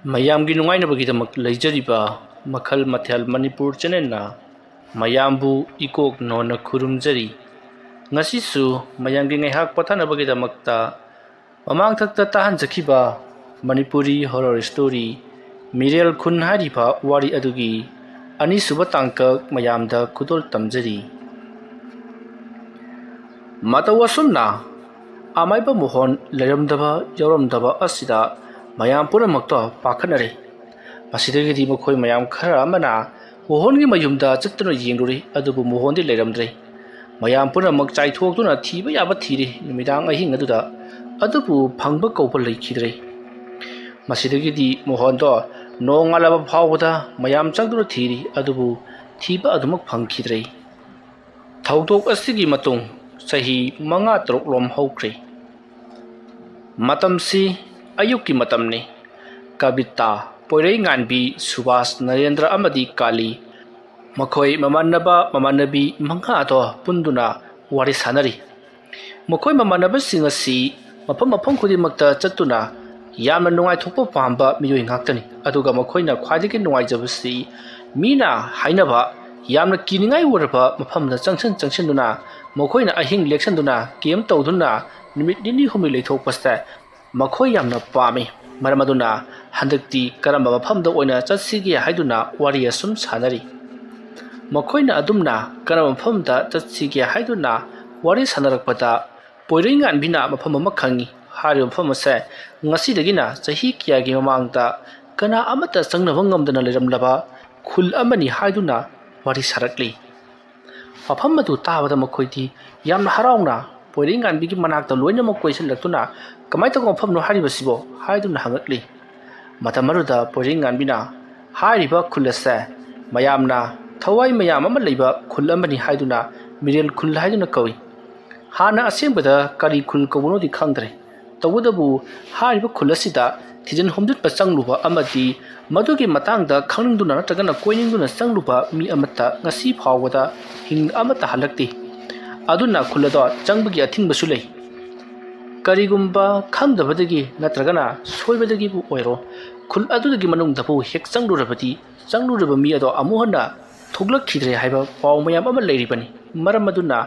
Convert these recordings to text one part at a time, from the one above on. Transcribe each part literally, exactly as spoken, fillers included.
ꯃꯌꯥꯝꯒꯤ ꯅꯨꯡꯉꯥꯏꯅꯕꯒꯤꯗꯃꯛ ꯂꯩꯖꯔꯤꯕ ꯃꯈꯜ ꯃꯊꯦꯜ ꯃꯅꯤꯄꯨꯔ ꯆꯦꯅꯦꯜꯅ ꯃꯌꯥꯝꯕꯨ ꯏꯀꯣꯛ ꯅꯣꯟꯅ ꯈꯨꯔꯨꯝꯖꯔꯤ꯫ ꯉꯁꯤꯁꯨ ꯃꯌꯥꯝꯒꯤ ꯉꯥꯏꯍꯥꯛ ꯄꯣꯊꯥꯅꯕꯒꯤꯗꯃꯛꯇ ꯃꯃꯥꯡꯊꯛꯇ ꯇꯥꯍꯟꯖꯈꯤꯕ ꯃꯅꯤꯄꯨꯔꯤ ꯍꯣꯔꯔ ꯁ꯭ꯇꯣꯔꯤ ꯃꯤꯔꯦꯜ ꯈꯨꯟ ꯍꯥꯏꯔꯤꯕ ꯋꯥꯔꯤ ꯑꯗꯨꯒꯤ ꯑꯅꯤꯁꯨꯕ ꯇꯥꯡꯀꯛ ꯃꯌꯥꯝꯗ ꯈꯨꯗꯣꯜ ꯇꯝꯖꯔꯤ꯫ ꯃꯇꯧ ꯑꯁꯨꯝꯅ ꯑꯃꯥꯏꯕ ꯃꯣꯍꯣꯟ ꯂꯩꯔꯝꯗꯕ ꯌꯥꯎꯔꯝꯗꯕ ꯑꯁꯤꯗ ꯃꯌꯥꯝ ꯄꯨꯝꯅꯃꯛꯇꯣ ꯄꯥꯈꯠꯅꯔꯦ꯫ ꯃꯁꯤꯗꯒꯤꯗꯤ ꯃꯈꯣꯏ ꯃꯌꯥꯝ ꯈꯔ ꯑꯃꯅ ꯃꯣꯍꯣꯟꯒꯤ ꯃꯌꯨꯝꯗ ꯆꯠꯇꯨꯅ ꯌꯦꯡꯂꯨꯔꯦ, ꯑꯗꯨꯕꯨ ꯃꯣꯍꯣꯟꯗꯤ ꯂꯩꯔꯝꯗ꯭ꯔꯦ꯫ ꯃꯌꯥꯝ ꯄꯨꯝꯅꯃꯛ ꯆꯥꯏꯊꯣꯛꯇꯨꯅ ꯊꯤꯕ ꯌꯥꯕ ꯊꯤꯔꯦ꯫ ꯅꯨꯃꯤꯗꯥꯡ ꯑꯍꯤꯡ ꯑꯗꯨꯗ ꯑꯗꯨꯕꯨ ꯐꯪꯕ ꯀꯧꯕ ꯂꯩꯈꯤꯗ꯭ꯔꯦ꯫ ꯃꯁꯤꯗꯒꯤꯗꯤ ꯃꯣꯍꯣꯟꯗꯣ ꯅꯣꯡꯉꯥꯜꯂꯕ ꯐꯥꯎꯕꯗ ꯃꯌꯥꯝ ꯆꯪꯗꯨꯅ ꯊꯤꯔꯤ, ꯑꯗꯨꯕꯨ ꯊꯤꯕ ꯑꯗꯨꯃꯛ ꯐꯪꯈꯤꯗ꯭ꯔꯦ꯫ ꯊꯧꯗꯣꯛ ꯑꯁꯤꯒꯤ ꯃꯇꯨꯡ ꯆꯍꯤ ꯃꯉꯥ ꯇꯔꯨꯛ ꯂꯣꯝ ꯍꯧꯈ꯭ꯔꯦ꯫ ꯃꯇꯝꯁꯤ ꯑꯌꯨꯛꯀꯤ ꯃꯇꯝꯅꯤ꯫ ꯀꯕꯤꯇꯥ, ꯄꯣꯏꯔꯩꯉꯥꯟꯕꯤ, ꯁꯨꯕꯥꯁ, ꯅꯔꯦꯟꯗ꯭ꯔ ꯑꯃꯗꯤ ꯀꯥꯂꯤ, ꯃꯈꯣꯏ ꯃꯃꯥꯟꯅꯕ ꯃꯃꯥꯟꯅꯕꯤ ꯃꯉꯥꯗꯣ ꯄꯨꯟꯗꯨꯅ ꯋꯥꯔꯤ ꯁꯥꯟꯅꯔꯤ꯫ ꯃꯈꯣꯏ ꯃꯃꯥꯟꯅꯕꯁꯤꯡ ꯑꯁꯤ ꯃꯐꯝ ꯃꯐꯝ ꯈꯨꯗꯤꯡꯃꯛꯇ ꯆꯠꯇꯨꯅ ꯌꯥꯝꯅ ꯅꯨꯡꯉꯥꯏꯊꯣꯛꯄ ꯄꯥꯝꯕ ꯃꯤꯑꯣꯏ ꯉꯥꯛꯇꯅꯤ꯫ ꯑꯗꯨꯒ ꯃꯈꯣꯏꯅ ꯈ꯭ꯋꯥꯏꯗꯒꯤ ꯅꯨꯡꯉꯥꯏꯖꯕꯁꯤ ꯃꯤꯅ ꯍꯥꯏꯅꯕ ꯌꯥꯝꯅ ꯀꯤꯅꯤꯡꯉꯥꯏ ꯑꯣꯏꯔꯕ ꯃꯐꯝꯗ ꯆꯪꯁꯤꯟ ꯆꯪꯁꯤꯟꯗꯨꯅ ꯃꯈꯣꯏꯅ ꯑꯍꯤꯡ ꯂꯦꯛꯁꯤꯟꯗꯨꯅ ꯀꯦꯝ ꯇꯧꯗꯨꯅ ꯅꯨꯃꯤꯠ ꯅꯤꯅꯤ ꯍꯨꯝꯅꯤ ꯂꯩꯊꯣꯛꯄꯁꯦ ꯃꯈꯣꯏ ꯌꯥꯝꯅ ꯄꯥꯝꯃꯤ꯫ ꯃꯔꯝ ꯑꯗꯨꯅ ꯍꯟꯗꯛꯇꯤ ꯀꯔꯝꯕ ꯃꯐꯝꯗ ꯑꯣꯏꯅ ꯆꯠꯁꯤꯒꯦ ꯍꯥꯏꯗꯨꯅ ꯋꯥꯔꯤ ꯑꯁꯨꯝ ꯁꯥꯟꯅꯔꯤ꯫ ꯃꯈꯣꯏꯅ ꯑꯗꯨꯝꯅ ꯀꯔꯝꯕ ꯃꯐꯝꯗ ꯆꯠꯁꯤꯒꯦ ꯍꯥꯏꯗꯨꯅ ꯋꯥꯔꯤ ꯁꯥꯟꯅꯔꯛꯄꯗ ꯄꯣꯏꯔꯩꯉꯥꯟꯕꯤꯅ ꯃꯐꯝ ꯑꯃ ꯈꯪꯏ꯫ ꯍꯥꯏꯔꯤꯕ ꯃꯐꯝ ꯑꯁꯦ ꯉꯁꯤꯗꯒꯤꯅ ꯆꯍꯤ ꯀꯌꯥꯒꯤ ꯃꯃꯥꯡꯗ ꯀꯅꯥ ꯑꯃꯠꯇ ꯆꯪꯅꯕ ꯉꯝꯗꯅ ꯂꯩꯔꯝꯂꯕ ꯈꯨꯜ ꯑꯃꯅꯤ ꯍꯥꯏꯗꯨꯅ ꯋꯥꯔꯤ ꯁꯥꯔꯛꯂꯤ꯫ ꯃꯐꯝ ꯑꯗꯨ ꯇꯥꯕꯗ ꯃꯈꯣꯏꯗꯤ ꯌꯥꯝꯅ ꯍꯔꯥꯎꯅ ꯄꯣꯏꯔꯩꯉꯥꯟꯕꯤꯒꯤ ꯃꯅꯥꯛꯇ ꯂꯣꯏꯅꯃꯛ ꯀꯣꯏꯁꯤꯜꯂꯛꯇꯨꯅ, "ꯀꯃꯥꯏꯅ ꯇꯧꯕ ꯃꯐꯝꯅꯣ ꯍꯥꯏꯔꯤꯕꯁꯤꯕꯣ?" ꯍꯥꯏꯗꯨꯅ ꯍꯪꯉꯛꯂꯤ꯫ ꯃꯇꯝ ꯑꯗꯨꯗ ꯄꯣꯏꯔꯩꯉꯥꯟꯕꯤꯅ, "ꯍꯥꯏꯔꯤꯕ ꯈꯨꯜ ꯑꯁꯦ ꯃꯌꯥꯝꯅ ꯊꯋꯥꯏ ꯃꯌꯥꯝ ꯑꯃ ꯂꯩꯕ ꯈꯨꯜ ꯑꯃꯅꯤ ꯍꯥꯏꯗꯨꯅ ꯃꯤꯔꯦꯜ ꯈꯨꯜ ꯍꯥꯏꯗꯨꯅ ꯀꯧꯏ꯫ ꯍꯥꯟꯅ ꯑꯁꯦꯡꯕꯗ ꯀꯔꯤ ꯈꯨꯜ ꯀꯧꯕꯅꯣꯗꯤ ꯈꯪꯗ꯭ꯔꯦ꯫ ꯇꯧꯕꯇꯕꯨ ꯍꯥꯏꯔꯤꯕ ꯈꯨꯜ ꯑꯁꯤꯗ ꯊꯤꯖꯤꯟ ꯍꯨꯝꯖꯤꯟꯕ ꯆꯪꯂꯨꯕ ꯑꯃꯗꯤ ꯃꯗꯨꯒꯤ ꯃꯇꯥꯡꯗ ꯈꯪꯅꯤꯡꯗꯨꯅ ꯅꯠꯇ꯭ꯔꯒꯅ ꯀꯣꯏꯅꯤꯡꯗꯨꯅ ꯆꯪꯂꯨꯕ ꯃꯤ ꯑꯃꯠꯇ ꯉꯁꯤ ꯐꯥꯎꯕꯗ ꯍꯤꯡ ꯑꯃꯠꯇ ꯍꯜꯂꯛꯇꯦ꯫ ꯑꯗꯨꯅ ꯈꯨꯜ ꯑꯗꯣ ꯆꯪꯕꯒꯤ ꯑꯊꯤꯡꯕꯁꯨ ꯂꯩ꯫ ꯀꯔꯤꯒꯨꯝꯕ ꯈꯪꯗꯕꯗꯒꯤ ꯅꯠꯇ꯭ꯔꯒꯅ ꯁꯣꯏꯕꯗꯒꯤꯕꯨ ꯑꯣꯏꯔꯣ, ꯈꯨꯜ ꯑꯗꯨꯗꯒꯤ ꯃꯅꯨꯡꯗꯕꯨ ꯍꯦꯛ ꯆꯪꯂꯨꯔꯕꯗꯤ, ꯆꯪꯂꯨꯔꯕ ꯃꯤ ꯑꯗꯣ ꯑꯃꯨꯛ ꯍꯟꯅ ꯊꯣꯛꯂꯛꯈꯤꯗ꯭ꯔꯦ ꯍꯥꯏꯕ ꯄꯥꯎ ꯃꯌꯥꯝ ꯑꯃ ꯂꯩꯔꯤꯕꯅꯤ꯫ ꯃꯔꯝ ꯑꯗꯨꯅ,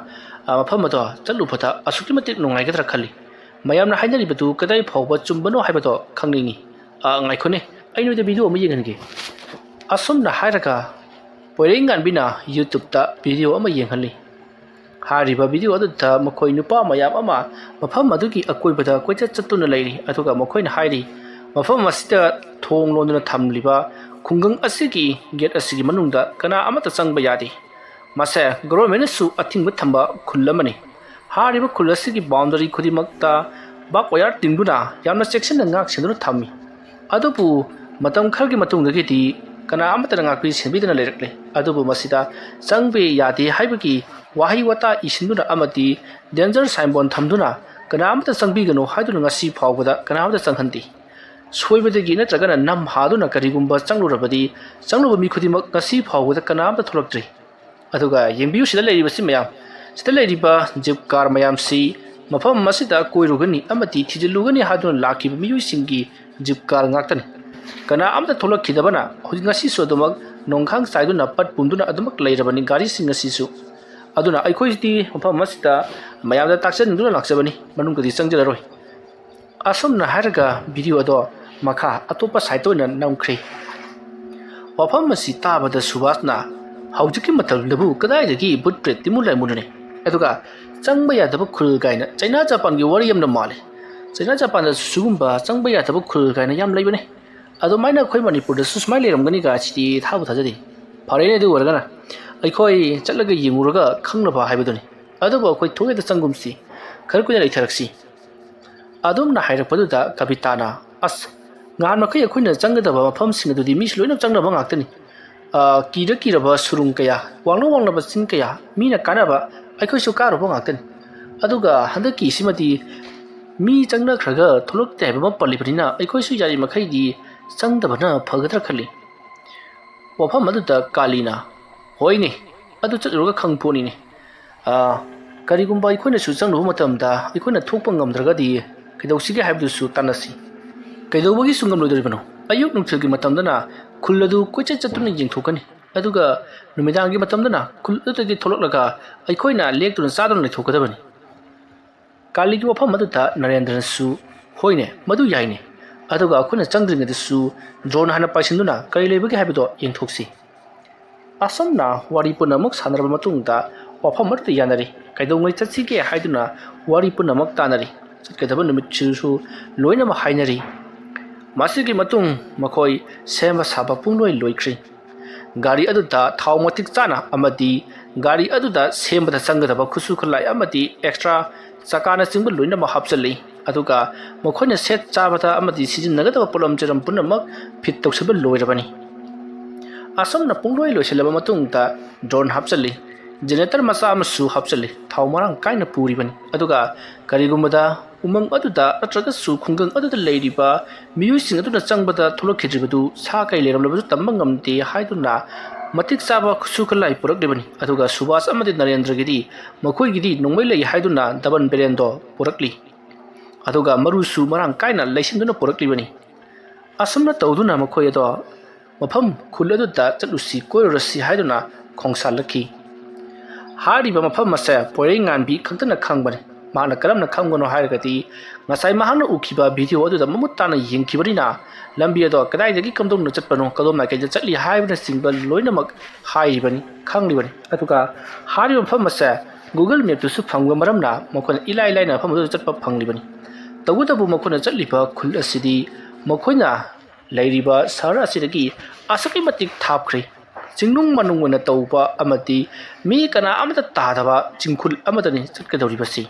ꯑ, ꯃꯐꯝ ꯑꯗꯣ ꯆꯠꯂꯨꯕꯗ ꯑꯁꯨꯛꯀꯤ ꯃꯇꯤꯛ ꯅꯨꯡꯉꯥꯏꯒꯗ꯭ꯔꯥ ꯈꯜꯂꯤ꯫ ꯃꯌꯥꯝꯅ ꯍꯥꯏꯅꯔꯤꯕꯗꯨ ꯀꯗꯥꯏ ꯐꯥꯎꯕ ꯆꯨꯝꯕꯅꯣ ꯍꯥꯏꯕꯗꯣ ꯈꯪꯅꯤꯡꯏ꯫ ꯑ, ꯉꯥꯏꯈꯣꯅꯦ, ꯑꯩ ꯅꯣꯏꯗ video ꯑꯃ ꯌꯦꯡꯍꯟꯒꯦ꯫ ꯑꯁꯨꯝꯅ ꯍꯥꯏꯔꯒ ꯄꯣꯏꯔꯩꯉꯥꯟꯕꯤꯅ YouTubeꯇ video ꯑꯃ ꯌꯦꯡꯍꯜꯂꯤ꯫ ꯍꯥꯏꯔꯤꯕ video ꯑꯗꯨꯗ ꯃꯈꯣꯏ ꯅꯨꯄꯥ ꯃꯌꯥꯝ ꯑꯃ ꯃꯐꯝ ꯑꯗꯨꯒꯤ ꯑꯀꯣꯏꯕꯗ ꯀꯣꯏꯆꯠ ꯆꯠꯇꯨꯅ ꯂꯩꯔꯤ, ꯑꯗꯨꯒ ꯃꯈꯣꯏꯅ ꯍꯥꯏꯔꯤ, ꯃꯐꯝ ꯑꯁꯤꯗ ꯊꯣꯡ ꯂꯣꯟꯗꯨꯅ ꯊꯝꯂꯤꯕ ꯈꯨꯡꯒꯪ ꯑꯁꯤꯒꯤ gate ꯑꯁꯤꯒꯤ ꯃꯅꯨꯡꯗ ꯀꯅꯥ ꯑꯃꯠꯇ ꯆꯪꯕ ꯌꯥꯗꯦ꯫ ꯃꯁꯦ governmentꯅꯁꯨ ꯑꯊꯤꯡꯕ ꯊꯝꯕ ꯈꯨꯜ ꯑꯃꯅꯤ꯫ ꯍꯥꯏꯔꯤꯕ ꯈꯨꯜ ꯑꯁꯤꯒꯤ boundary ꯈꯨꯗꯤꯡꯃꯛꯇ barbed wire ꯇꯤꯡꯗꯨꯅ ꯌꯥꯝꯅ ꯆꯦꯛꯁꯤꯟꯅ ꯉꯥꯛ ꯁꯦꯟꯗꯨꯅ ꯊꯝꯃꯤ꯫ ꯑꯗꯨꯕꯨ ꯃꯇꯝ ꯈꯔꯒꯤ ꯃꯇꯨꯡꯗꯒꯤꯗꯤ ꯀꯅꯥ ꯑꯃꯠꯇꯅ ꯉꯥꯛꯄꯤ ꯁꯦꯟꯕꯤꯗꯅ ꯂꯩꯔꯛꯂꯦ꯫ ꯑꯗꯨꯕꯨ ꯃꯁꯤꯗ ꯆꯪꯕ ꯌꯥꯗꯦ ꯍꯥꯏꯕꯒꯤ ꯋꯥꯍꯩ ꯋꯥꯇꯥ ꯏꯁꯤꯟꯗꯨꯅ ꯑꯃꯗꯤ danger signboard ꯊꯝꯗꯨꯅ ꯀꯅꯥ ꯑꯃꯠꯇ ꯆꯪꯕꯤꯒꯅꯨ ꯍꯥꯏꯗꯨꯅ ꯉꯁꯤ ꯐꯥꯎꯕꯗ ꯀꯅꯥ ꯑꯃꯠꯇ ꯆꯪꯍꯟꯗꯦ꯫ ꯁꯣꯏꯕꯗꯒꯤ ꯅꯠꯇ꯭ꯔꯒꯅ ꯅꯝ ꯍꯥꯗꯨꯅ ꯀꯔꯤꯒꯨꯝꯕ ꯆꯪꯂꯨꯔꯕꯗꯤ, ꯆꯪꯂꯨꯕ ꯃꯤ ꯈꯨꯗꯤꯡꯃꯛ ꯉꯁꯤ ꯐꯥꯎꯕꯗ ꯀꯅꯥ ꯑꯃꯠꯇ ꯊꯣꯛꯂꯛꯇ꯭ꯔꯤ꯫ ꯑꯗꯨꯒ ꯌꯦꯡꯕꯤꯌꯨ, ꯁꯤꯗ ꯂꯩꯔꯤꯕꯁꯤ ꯃꯌꯥꯝ, ꯁꯤꯗ ꯂꯩꯔꯤꯕ jeep car ꯃꯌꯥꯝꯁꯤ ꯃꯐꯝ ꯑꯁꯤꯗ ꯀꯣꯏꯔꯨꯒꯅꯤ ꯑꯃꯗꯤ ꯊꯤꯖꯤꯜꯂꯨꯒꯅꯤ ꯍꯥꯏꯗꯨꯅ ꯂꯥꯛꯈꯤꯕ ꯃꯤꯑꯣꯏꯁꯤꯡꯒꯤ jeep car ꯉꯥꯛꯇꯅꯤ꯫ ꯀꯅꯥ ꯑꯃꯠꯇ ꯊꯣꯛꯂꯛꯈꯤꯗꯕꯅ ꯍꯧꯖꯤꯛ ꯉꯁꯤꯁꯨ ꯑꯗꯨꯃꯛ ꯅꯣꯡꯈꯥꯡ ꯆꯥꯏꯗꯨꯅ ꯄꯠ ꯄꯨꯝꯗꯨꯅ ꯑꯗꯨꯃꯛ ꯂꯩꯔꯕꯅꯤ ꯒꯥꯔꯤꯁꯤꯡ ꯑꯁꯤꯁꯨ꯫ ꯑꯗꯨꯅ ꯑꯩꯈꯣꯏꯗꯤ ꯃꯐꯝ ꯑꯁꯤꯗ ꯃꯌꯥꯝꯗ ꯇꯥꯛꯆꯅꯤꯡꯗꯨꯅ ꯂꯥꯛꯆꯕꯅꯤ, ꯃꯅꯨꯡꯗꯗꯤ ꯆꯪꯖꯔꯔꯣꯏ꯫ ꯑꯁꯨꯝꯅ ꯍꯥꯏꯔꯒ video ꯑꯗꯣ ꯃꯈꯥ ꯑꯇꯣꯞꯄ sideꯇ ꯑꯣꯏꯅ ꯅꯝꯈ꯭ꯔꯦ꯫ ꯋꯥꯐꯝ ꯑꯁꯤ ꯇꯥꯕꯗ ꯁꯨꯕꯥꯁꯅ, "ꯍꯧꯖꯤꯛꯀꯤ ꯃꯇꯝꯗꯕꯨ ꯀꯗꯥꯏꯗꯒꯤ ꯚꯨꯠ ꯄ꯭ꯔꯦꯠ ꯇꯤꯃꯨ ꯂꯥꯏꯃꯨꯅꯣꯅꯦ? ꯑꯗꯨꯒ ꯆꯪꯕ ꯌꯥꯗꯕ ꯈꯨꯜ ꯀꯥꯏꯅ ꯆꯩꯅꯥ ꯖꯄꯥꯟꯒꯤ ꯋꯥꯔꯤ ꯌꯥꯝꯅ ꯃꯥꯜꯂꯦ꯫ ꯆꯩꯅꯥ ꯖꯄꯥꯟꯗꯁꯨ ꯁꯤꯒꯨꯝꯕ ꯆꯪꯕ ꯌꯥꯗꯕ ꯈꯨꯜ ꯀꯥꯏꯅ ꯌꯥꯝ ꯂꯩꯕꯅꯦ꯫ ꯑꯗꯨꯃꯥꯏꯅ ꯑꯩꯈꯣꯏ ꯃꯅꯤꯄꯨꯔꯗꯁꯨ ꯁꯨꯃꯥꯏꯅ ꯂꯩꯔꯝꯒꯅꯤ ꯀꯥꯏꯁꯤꯗꯤ ꯊꯥꯕꯨ ꯊꯥꯖꯗꯦ꯫ ꯐꯔꯦꯅꯦ, ꯑꯗꯨ ꯑꯣꯏꯔꯒꯅ ꯑꯩꯈꯣꯏ ꯆꯠꯂꯒ ꯌꯦꯡꯉꯨꯔꯒ ꯈꯪꯅꯕ ꯍꯥꯏꯕꯗꯨꯅꯤ꯫ ꯑꯗꯨꯕꯨ ꯑꯩꯈꯣꯏ ꯊꯣꯡ ꯍꯦꯛꯇ ꯆꯪꯒꯨꯝꯁꯤ, ꯈꯔ ꯀꯨꯏꯅ ꯂꯩꯊꯔꯛꯁꯤ꯫" ꯑꯗꯨꯝꯅ ꯍꯥꯏꯔꯛꯄꯗꯨꯗ ꯀꯕꯤꯇꯥꯅ, "ꯑꯁ, ꯉꯍꯥꯟ ꯃꯈꯩ ꯑꯩꯈꯣꯏꯅ ꯆꯪꯒꯗꯕ ꯃꯐꯝꯁꯤꯡ ꯑꯗꯨꯗꯤ ꯃꯤꯁꯨ ꯂꯣꯏꯅ ꯆꯪꯅꯕ ꯉꯥꯛꯇꯅꯤ꯫ ꯑ, ꯀꯤꯔ ꯀꯤꯔꯕ ꯁꯨꯔꯨꯡ ꯀꯌꯥ, ꯋꯥꯡꯂ ꯋꯥꯡꯂꯕ ꯆꯤꯡ ꯀꯌꯥ, ꯃꯤꯅ ꯀꯥꯟꯅꯕ, ꯑꯩꯈꯣꯏꯁꯨ ꯀꯥꯔꯨꯕ ꯉꯥꯛꯇꯅꯤ꯫ ꯑꯗꯨꯒ ꯍꯟꯗꯛꯀꯤꯁꯤꯃꯗꯤ ꯃꯤ ꯆꯪꯅꯈ꯭ꯔꯒ ꯊꯣꯛꯂꯛꯇꯦ ꯍꯥꯏꯕ ꯑꯃ ꯄꯜꯂꯤꯕꯅꯤꯅ ꯑꯩꯈꯣꯏꯁꯨ ꯌꯥꯔꯤꯃꯈꯩꯗꯤ ꯆꯪꯗꯕꯅ ꯐꯒꯗ꯭ꯔꯥ ꯈꯜꯂꯤ꯫" ꯋꯥꯐꯝ ꯑꯗꯨꯗ ꯀꯥꯂꯤꯅ, "ꯍꯣꯏꯅꯦ, ꯑꯗꯨ ꯆꯠꯂꯨꯔꯒ ꯈꯪ ꯄꯣꯠꯅꯤꯅꯦ꯫" ꯑ, ꯀꯔꯤꯒꯨꯝꯕ ꯑꯩꯈꯣꯏꯅꯁꯨ ꯆꯪꯂꯨꯕ ꯃꯇꯝꯗ ꯑꯩꯈꯣꯏꯅ ꯊꯣꯛꯄ ꯉꯝꯗ꯭ꯔꯒꯗꯤ ꯀꯩꯗꯧꯁꯤꯒꯦ ꯍꯥꯏꯕꯗꯨꯁꯨ ꯇꯥꯟꯅꯁꯤ꯫ ꯀꯩꯗꯧꯕꯒꯤꯁꯨ ꯉꯝꯂꯣꯏꯗꯧꯔꯤꯕꯅꯣ? ꯑꯌꯨꯛ ꯅꯨꯡꯊꯤꯜꯒꯤ ꯃꯇꯝꯗꯅ ꯈꯨꯜ ꯑꯗꯨ ꯀꯣꯏꯆꯠ ꯆꯠꯇꯨꯅ ꯌꯦꯡꯊꯣꯛꯀꯅꯤ, ꯑꯗꯨꯒ ꯅꯨꯃꯤꯗꯥꯡꯒꯤ ꯃꯇꯝꯗꯅ ꯈꯨꯜ ꯑꯗꯨꯗꯒꯤ ꯊꯣꯛꯂꯛꯂꯒ ꯑꯩꯈꯣꯏꯅ ꯂꯦꯛꯇꯨꯅ ꯆꯥꯗꯨꯅ ꯂꯩꯊꯣꯛꯀꯗꯕꯅꯤ꯫ ꯀꯥꯂꯤꯒꯤ ꯋꯥꯐꯝ ꯑꯗꯨꯗ ꯅꯔꯦꯟꯗ꯭ꯔꯅꯁꯨ, "ꯍꯣꯏꯅꯦ, ꯃꯗꯨ ꯌꯥꯏꯅꯦ꯫ ꯑꯗꯨꯒ ꯑꯩꯈꯣꯏꯅ ꯆꯪꯗ꯭ꯔꯤꯉꯩꯗꯁꯨ ꯗ꯭ꯔꯣꯟ ꯍꯥꯟꯅ ꯄꯥꯏꯁꯤꯟꯗꯨꯅ ꯀꯔꯤ ꯂꯩꯕꯒꯦ ꯍꯥꯏꯕꯗꯣ ꯌꯦꯡꯊꯣꯛꯁꯤ꯫" ꯑꯁꯨꯝꯅ ꯋꯥꯔꯤ ꯄꯨꯝꯅꯃꯛ ꯁꯥꯟꯅꯔꯕ ꯃꯇꯨꯡꯗ ꯋꯥꯐꯝ ꯑꯗꯨꯗ ꯌꯥꯅꯔꯤ꯫ ꯀꯩꯗꯧꯉꯩ ꯆꯠꯁꯤꯒꯦ ꯍꯥꯏꯗꯨꯅ ꯋꯥꯔꯤ ꯄꯨꯝꯅꯃꯛ ꯇꯥꯅꯔꯤ꯫ ꯆꯠꯀꯗꯕ ꯅꯨꯃꯤꯠꯁꯤꯁꯨ ꯂꯣꯏꯅꯃꯛ ꯍꯥꯏꯅꯔꯤ꯫ ꯃꯁꯤꯒꯤ ꯃꯇꯨꯡ ꯃꯈꯣꯏ ꯁꯦꯝꯕ ꯁꯥꯕ ꯄꯨꯡꯂꯣꯏ ꯂꯣꯏꯈ꯭ꯔꯦ꯫ ꯒꯥꯔꯤ ꯑꯗꯨꯗ ꯊꯥꯎ ꯃꯇꯤꯛ ꯆꯥꯅ ꯑꯃꯗꯤ ꯒꯥꯔꯤ ꯑꯗꯨꯗ ꯁꯦꯝꯕꯗ ꯆꯪꯒꯗꯕ ꯈꯨꯠꯁꯨ ꯈꯨꯠꯂꯥꯏ ꯑꯃꯗꯤ ꯑꯦꯛꯁꯇ꯭ꯔꯥ ꯆꯀꯥꯅꯆꯤꯡꯕ ꯂꯣꯏꯅꯃꯛ ꯍꯥꯞꯆꯤꯜꯂꯤ꯫ ꯑꯗꯨꯒ ꯃꯈꯣꯏꯅ ꯁꯦꯠ ꯆꯥꯕꯗ ꯑꯃꯗꯤ ꯁꯤꯖꯤꯟꯅꯒꯗꯕ ꯄꯣꯠꯂꯝ ꯆꯩꯔꯝ ꯄꯨꯝꯅꯃꯛ ꯐꯤꯠ ꯇꯧꯁꯤꯟꯕ ꯂꯣꯏꯔꯕꯅꯤ꯫ ꯑꯁꯨꯝꯅ ꯄꯨꯡꯂꯣꯏ ꯂꯣꯏꯁꯤꯜꯂꯕ ꯃꯇꯨꯡꯗ ꯗ꯭ꯔꯣꯟ ꯍꯥꯞꯆꯤꯜꯂꯤ꯫ ꯖꯦꯅꯦꯔꯦꯇꯔ ꯃꯆꯥ ꯑꯃꯁꯨ ꯍꯥꯞꯆꯤꯜꯂꯤ꯫ ꯊꯥꯎ ꯃꯔꯥꯡ ꯀꯥꯏꯅ ꯄꯨꯔꯤꯕꯅꯤ꯫ ꯑꯗꯨꯒ ꯀꯔꯤꯒꯨꯝꯕꯗ ꯎꯃꯪ ꯑꯗꯨꯗ ꯅꯠꯇ꯭ꯔꯒꯁꯨ ꯈꯨꯡꯒꯪ ꯑꯗꯨꯗ ꯂꯩꯔꯤꯕ ꯃꯤꯑꯣꯏꯁꯤꯡ ꯑꯗꯨꯅ ꯆꯪꯕꯗ ꯊꯣꯛꯂꯛꯈꯤꯗ꯭ꯔꯤꯕꯗꯨ ꯁꯥ ꯀꯩ ꯂꯩꯔꯝꯂꯕꯁꯨ ꯇꯝꯕ ꯉꯝꯗꯦ ꯍꯥꯏꯗꯨꯅ ꯃꯇꯤꯛ ꯆꯥꯕ ꯈꯨꯠꯁꯨ ꯈꯨꯠꯂꯥꯏ ꯄꯨꯔꯛꯂꯤꯕꯅꯤ꯫ ꯑꯗꯨꯒ ꯁꯨꯕꯥꯁ ꯑꯃꯗꯤ ꯅꯔꯦꯟꯗ꯭ꯔꯒꯤꯗꯤ ꯃꯈꯣꯏꯒꯤꯗꯤ ꯅꯣꯡꯃꯩ ꯂꯩ ꯍꯥꯏꯗꯨꯅ ꯗꯕꯟ ꯕꯦꯔꯦꯟꯗꯣ ꯄꯨꯔꯛꯂꯤ꯫ ꯑꯗꯨꯒ ꯃꯔꯨꯁꯨ ꯃꯔꯥꯡ ꯀꯥꯏꯅ ꯂꯩꯁꯤꯟꯗꯨꯅ ꯄꯨꯔꯛꯂꯤꯕꯅꯤ꯫ ꯑꯁꯨꯝꯅ ꯇꯧꯗꯨꯅ ꯃꯈꯣꯏ ꯑꯗꯣ ꯃꯐꯝ ꯈꯨꯜ ꯑꯗꯨꯗ ꯆꯠꯂꯨꯁꯤ, ꯀꯣꯏꯔꯨꯔꯁꯤ ꯍꯥꯏꯗꯨꯅ ꯈꯣꯡꯁꯥꯜꯂꯛꯈꯤ꯫ ꯍꯥꯏꯔꯤꯕ ꯃꯐꯝ ꯑꯁꯦ ꯄꯣꯏꯔꯩꯉꯥꯟꯕꯤ ꯈꯛꯇꯅ ꯈꯪꯕꯅꯤ꯫ ꯃꯍꯥꯛꯅ ꯀꯔꯝꯅ ꯈꯪꯕꯅꯣ ꯍꯥꯏꯔꯒꯗꯤ, ꯉꯁꯥꯏ ꯃꯍꯥꯛꯅ ꯎꯈꯤꯕ ꯚꯤꯗꯤꯑꯣ ꯑꯗꯨꯗ ꯃꯃꯨꯠ ꯇꯥꯅ ꯌꯦꯡꯈꯤꯕꯅꯤꯅ, ꯂꯝꯕꯤ ꯑꯗꯣ ꯀꯗꯥꯏꯗꯒꯤ ꯀꯝꯗꯧꯅ ꯆꯠꯄꯅꯣ, ꯀꯗꯣꯝ ꯅꯥꯀꯩꯗ ꯆꯠꯂꯤ ꯍꯥꯏꯕꯅꯆꯤꯡꯕ ꯂꯣꯏꯅꯃꯛ ꯍꯥꯏꯔꯤꯕꯅꯤ, ꯈꯪꯂꯤꯕꯅꯤ꯫ ꯑꯗꯨꯒ ꯍꯥꯏꯔꯤꯕ ꯃꯐꯝ ꯑꯁꯦ ꯒꯨꯒꯜ ꯃꯦꯞꯇꯁꯨ ꯐꯪꯕ ꯃꯔꯝꯅ ꯃꯈꯣꯏꯅ ꯏꯂꯥꯏ ꯂꯥꯏꯅ ꯃꯐꯝ ꯑꯗꯨꯗ ꯆꯠꯄ ꯐꯪꯂꯤꯕꯅꯤ꯫ ꯇꯧꯕꯇꯕꯨ ꯃꯈꯣꯏꯅ ꯆꯠꯂꯤꯕ ꯈꯨꯜ ꯑꯁꯤꯗꯤ ꯃꯈꯣꯏꯅ ꯂꯩꯔꯤꯕ ꯁꯍꯔ ꯑꯁꯤꯗꯒꯤ ꯑꯁꯨꯛꯀꯤ ꯃꯇꯤꯛ ꯊꯥꯞꯈ꯭ꯔꯦ꯫ ꯆꯤꯡꯅꯨꯡ ꯃꯥꯅꯨꯡ ꯑꯣꯏꯅ ꯇꯧꯕ ꯑꯃꯗꯤ ꯃꯤ ꯀꯅꯥ ꯑꯃꯠꯇ ꯇꯥꯗꯕ ꯆꯤꯡꯈꯨꯜ ꯑꯃꯗꯅꯤ ꯆꯠꯀꯗꯧꯔꯤꯕꯁꯤ꯫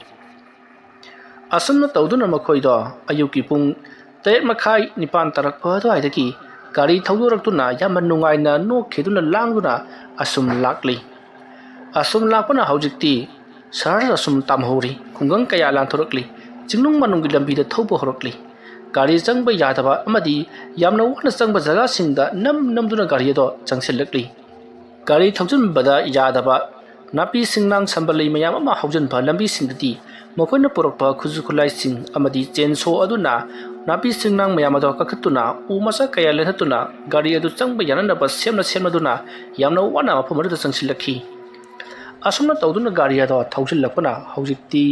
ꯑꯁꯨꯝꯅ ꯇꯧꯗꯨꯅ ꯃꯈꯣꯏꯗꯣ ꯑꯌꯨꯛꯀꯤ ꯄꯨꯡ ꯇꯔꯦꯠ ꯃꯈꯥꯏ, ꯅꯤꯄꯥꯟ ꯇꯥꯔꯛꯄ ꯑꯗꯨꯋꯥꯏꯗꯒꯤ ꯒꯥꯔꯤ ꯊꯧꯗꯣꯔꯛꯇꯨꯅ ꯌꯥꯝꯅ ꯅꯨꯡꯉꯥꯏꯅ ꯅꯣꯛꯈꯤꯗꯨꯅ ꯂꯥꯡꯗꯨꯅ ꯑꯁꯨꯝ ꯂꯥꯛꯂꯤ꯫ ꯑꯁꯨꯝ ꯂꯥꯛꯄꯅ ꯍꯧꯖꯤꯛꯇꯤ ꯁꯍꯔ ꯑꯁꯨꯝ ꯇꯥꯝꯍꯧꯔꯤ꯫ ꯈꯨꯡꯒꯪ ꯀꯌꯥ ꯂꯥꯟꯊꯣꯔꯛꯂꯤ꯫ ꯆꯤꯡꯅꯨꯡ ꯃꯥꯅꯨꯡꯒꯤ ꯂꯝꯕꯤꯗ ꯊꯧꯕ ꯍꯧꯔꯛꯂꯤ꯫ ꯒꯥꯔꯤ ꯆꯪꯕ ꯌꯥꯗꯕ ꯑꯃꯗꯤ ꯌꯥꯝꯅ ꯋꯥꯅ ꯆꯪꯕ ꯖꯒꯥꯁꯤꯡꯗ ꯅꯝ ꯅꯝꯗꯨꯅ ꯒꯥꯔꯤ ꯑꯗꯣ ꯆꯪꯁꯤꯜꯂꯛꯂꯤ꯫ ꯒꯥꯔꯤ ꯊꯧꯖꯤꯟꯕꯗ ꯌꯥꯗꯕ ꯅꯥꯄꯤ ꯁꯤꯡꯅꯥꯡ ꯁꯝꯕꯜ ꯂꯩ ꯃꯌꯥꯝ ꯑꯃ ꯍꯧꯖꯤꯟꯕ ꯂꯝꯕꯤꯁꯤꯡꯗꯗꯤ ꯃꯈꯣꯏꯅ ꯄꯨꯔꯛꯄ ꯈꯨꯠꯁꯨ ꯈꯨꯠꯂꯥꯏꯁꯤꯡ ꯑꯃꯗꯤ ꯆꯦꯟꯁꯣ ꯑꯗꯨꯅ ꯅꯥꯄꯤ ꯁꯤꯡꯅꯥꯡ ꯃꯌꯥꯝ ꯑꯗꯣ ꯀꯛꯊꯠꯇꯨꯅ ꯎ ꯃꯆꯥ ꯀꯌꯥ ꯂꯦꯟꯊꯠꯇꯨꯅ ꯒꯥꯔꯤ ꯑꯗꯨ ꯆꯪꯕ ꯌꯥꯅꯅꯕ ꯁꯦꯝꯅ ꯁꯦꯝꯅꯗꯨꯅ ꯌꯥꯝꯅ ꯋꯥꯅ ꯃꯐꯝ ꯑꯗꯨꯗ ꯆꯪꯁꯤꯜꯂꯛꯈꯤ꯫ ꯑꯁꯨꯝꯅ ꯇꯧꯗꯨꯅ ꯒꯥꯔꯤ ꯑꯗꯣ ꯊꯧꯖꯤꯜꯂꯛꯄꯅ ꯍꯧꯖꯤꯛꯇꯤ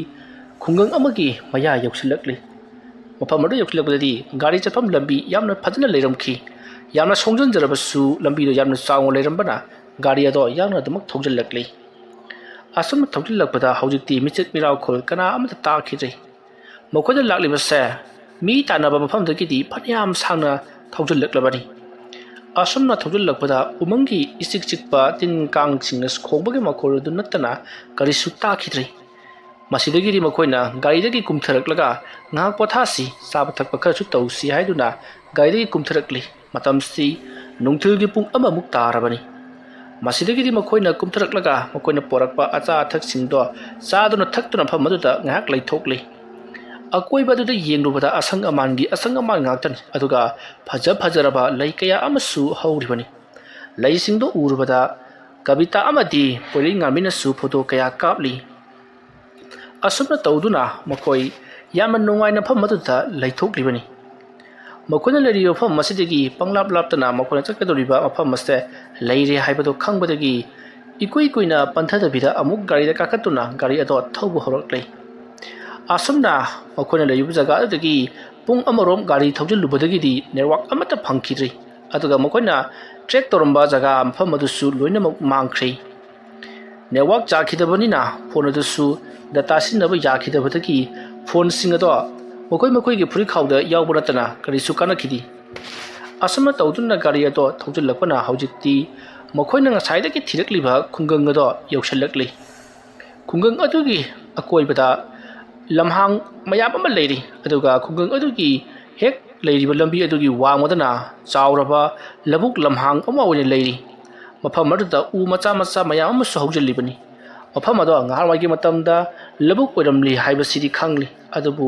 ꯈꯨꯡꯒꯪ ꯑꯃꯒꯤ ꯃꯌꯥ ꯌꯧꯁꯤꯜꯂꯛꯂꯤ꯫ ꯃꯐꯝ ꯑꯗꯨ ꯌꯧꯁꯤꯜꯂꯛꯄꯗꯗꯤ ꯒꯥꯔꯤ ꯆꯠꯐꯝ ꯂꯝꯕꯤ ꯌꯥꯝꯅ ꯐꯖꯅ ꯂꯩꯔꯝꯈꯤ꯫ ꯌꯥꯝꯅ ꯁꯣꯡꯖꯤꯟꯖꯔꯕꯁꯨ ꯂꯝꯕꯤꯗꯣ ꯌꯥꯝꯅ ꯆꯥꯎꯅ ꯂꯩꯔꯝꯕꯅ ꯒꯥꯔꯤ ꯑꯗꯣ ꯌꯥꯡꯅ ꯑꯗꯨꯃꯛ ꯊꯧꯖꯤꯜꯂꯛꯂꯤ꯫ ꯑꯁꯨꯝꯅ ꯊꯧꯖꯤꯜꯂꯛꯄꯗ ꯍꯧꯖꯤꯛꯇꯤ ꯃꯤꯆꯦꯠ ꯃꯤꯔꯥꯎꯈꯣꯜ ꯀꯅꯥ ꯑꯃꯠꯇ ꯇꯥꯈꯤꯗ꯭ꯔꯦ꯫ ꯃꯈꯣꯏꯅ ꯂꯥꯛꯂꯤꯕꯁꯦ ꯃꯤ ꯇꯥꯟꯅꯕ ꯃꯐꯝꯗꯒꯤꯗꯤ ꯐꯅꯌꯥꯝ ꯁꯥꯡꯅ ꯊꯧꯖꯤꯜꯂꯛꯂꯕꯅꯤ꯫ ꯑꯁꯨꯝꯅ ꯊꯧꯖꯤꯜꯂꯛꯄꯗ ꯎꯃꯪꯒꯤ ꯏꯆꯤꯛ ꯆꯤꯛꯄ ꯇꯤꯟ ꯀꯥꯡꯁꯤꯡꯅ ꯈꯣꯡꯕꯒꯤ ꯃꯈꯣꯜ ꯑꯗꯨ ꯅꯠꯇꯅ ꯀꯔꯤꯁꯨ ꯇꯥꯈꯤꯗ꯭ꯔꯦ꯫ ꯃꯁꯤꯗꯒꯤꯗꯤ ꯃꯈꯣꯏꯅ ꯒꯥꯔꯤꯗꯒꯤ ꯀꯨꯝꯊꯔꯛꯂꯒ ꯉꯥꯏꯍꯥꯛ ꯄꯣꯊꯥꯁꯤ, ꯆꯥꯕ ꯊꯛꯄ ꯈꯔꯁꯨ ꯇꯧꯁꯤ ꯍꯥꯏꯗꯨꯅ ꯒꯥꯔꯤꯗꯒꯤ ꯀꯨꯝꯊꯔꯛꯂꯤ꯫ ꯃꯇꯝꯁꯤ ꯅꯨꯡꯊꯤꯜꯒꯤ ꯄꯨꯡ ꯑꯃꯃꯨꯛ ꯇꯥꯔꯕꯅꯤ꯫ ꯃꯁꯤꯗꯒꯤꯗꯤ ꯃꯈꯣꯏꯅ ꯀꯨꯝꯊꯔꯛꯂꯒ ꯃꯈꯣꯏꯅ ꯄꯣꯔꯛꯄ ꯑꯆꯥ ꯑꯊꯛꯁꯤꯡꯗꯣ ꯆꯥꯗꯨꯅ ꯊꯛꯇꯨꯅ ꯃꯐꯝ ꯑꯗꯨꯗ ꯉꯥꯏꯍꯥꯛ ꯂꯩꯊꯣꯛꯂꯤ꯫ ꯑꯀꯣꯏꯕ ꯑꯗꯨꯗ ꯌꯦꯡꯂꯨꯕꯗ ꯑꯁꯪ ꯑꯃꯥꯟꯒꯤ ꯑꯁꯪ ꯑꯃꯥꯟ ꯉꯥꯛꯇꯅꯤ, ꯑꯗꯨꯒ ꯐꯖ ꯐꯖꯔꯕ ꯂꯩ ꯀꯌꯥ ꯑꯃꯁꯨ ꯍꯧꯔꯤꯕꯅꯤ꯫ ꯂꯩꯁꯤꯡꯗꯨ ꯎꯔꯨꯕꯗ ꯀꯕꯤꯇꯥ ꯑꯃꯗꯤ ꯄꯣꯏꯔꯩꯉꯥꯟꯕꯤꯅꯁꯨ ꯐꯣꯇꯣ ꯀꯌꯥ ꯀꯥꯞꯂꯤ꯫ ꯑꯁꯨꯝꯅ ꯇꯧꯗꯨꯅ ꯃꯈꯣꯏ ꯌꯥꯝꯅ ꯅꯨꯡꯉꯥꯏꯅ ꯃꯐꯝ ꯑꯗꯨꯗ ꯂꯩꯊꯣꯛꯂꯤꯕꯅꯤ꯫ ꯃꯈꯣꯏꯅ ꯂꯩꯔꯤꯕ ꯃꯐꯝ ꯑꯁꯤꯗꯒꯤ ꯄꯪꯂꯥꯞ ꯂꯥꯞꯇꯅ ꯃꯈꯣꯏꯅ ꯆꯠꯀꯗꯧꯔꯤꯕ ꯃꯐꯝ ꯑꯁꯤꯗ ꯂꯩꯔꯦ ꯍꯥꯏꯕꯗꯨ ꯈꯪꯕꯗꯒꯤ ꯏꯀꯨꯏ ꯀꯨꯏꯅ ꯄꯟꯊꯗꯕꯤꯗ ꯑꯃꯨꯛ ꯒꯥꯔꯤꯗ ꯀꯥꯈꯠꯇꯨꯅ ꯒꯥꯔꯤ ꯑꯗꯣ ꯊꯧꯕ ꯍꯧꯔꯛꯂꯦ꯫ ꯑꯁꯨꯝꯅ ꯃꯈꯣꯏꯅ ꯂꯩꯔꯤꯕ ꯖꯒꯥ ꯑꯗꯨꯗꯒꯤ ꯄꯨꯡ ꯑꯃꯔꯣꯝ ꯒꯥꯔꯤ ꯊꯧꯖꯤꯜꯂꯨꯕꯗꯒꯤꯗꯤ network ꯑꯃꯠꯇ ꯐꯪꯈꯤꯗ꯭ꯔꯦ꯫ ꯑꯗꯨꯒ ꯃꯈꯣꯏꯅ track ꯇꯧꯔꯝꯕ ꯖꯒꯥ ꯃꯐꯝ ꯑꯗꯨꯁꯨ ꯂꯣꯏꯅꯃꯛ ꯃꯥꯡꯈ꯭ꯔꯦ꯫ Network ꯌꯥꯈꯤꯗꯕꯅꯤꯅ ꯐꯣꯟ ꯑꯗꯨꯁꯨ data ꯁꯤꯖꯤꯟꯅꯕ ꯌꯥꯈꯤꯗꯕꯗꯒꯤ ꯐꯣꯟꯁꯤꯡ ꯑꯗꯣ ꯃꯈꯣꯏ ꯃꯈꯣꯏꯒꯤ ꯐꯨꯔꯤꯠꯈꯥꯎꯗ ꯌꯥꯎꯕ ꯅꯠꯇꯅ ꯀꯔꯤꯁꯨ ꯀꯥꯟꯅꯈꯤꯗꯦ꯫ ꯑꯁꯨꯝꯅ ꯇꯧꯗꯨꯅ ꯒꯥꯔꯤ ꯑꯗꯣ ꯊꯧꯖꯤꯜꯂꯛꯄꯅ ꯍꯧꯖꯤꯛꯇꯤ ꯃꯈꯣꯏꯅ ꯉꯁꯥꯏꯗꯒꯤ ꯊꯤꯔꯛꯂꯤꯕ ꯈꯨꯡꯒꯪ ꯑꯗꯣ ꯌꯧꯁꯤꯜꯂꯛꯂꯤ꯫ ꯈꯨꯡꯒꯪ ꯑꯗꯨꯒꯤ ꯑꯀꯣꯏꯕꯗ ꯂꯝꯍꯥꯡ ꯃꯌꯥꯝ ꯑꯃ ꯂꯩꯔꯤ, ꯑꯗꯨꯒ ꯈꯨꯡꯒꯪ ꯑꯗꯨꯒꯤ ꯍꯦꯛ ꯂꯩꯔꯤꯕ ꯂꯝꯕꯤ ꯑꯗꯨꯒꯤ ꯋꯥꯡꯃꯗꯅ ꯆꯥꯎꯔꯕ ꯂꯧꯕꯨꯛ ꯂꯝꯍꯥꯡ ꯑꯃ ꯑꯣꯏꯅ ꯂꯩꯔꯤ꯫ ꯃꯐꯝ ꯑꯗꯨꯗ ꯎ ꯃꯆꯥ ꯃꯆꯥ ꯃꯌꯥꯝ ꯑꯃꯁꯨ ꯍꯧꯖꯤꯜꯂꯤꯕꯅꯤ꯫ ꯃꯐꯝ ꯑꯗꯣ ꯉꯍꯥꯟꯋꯥꯏꯒꯤ ꯃꯇꯝꯗ ꯂꯧꯕꯨꯛ ꯑꯣꯏꯔꯝꯂꯤ ꯍꯥꯏꯕꯁꯤꯗꯤ ꯈꯪꯂꯤ, ꯑꯗꯨꯕꯨ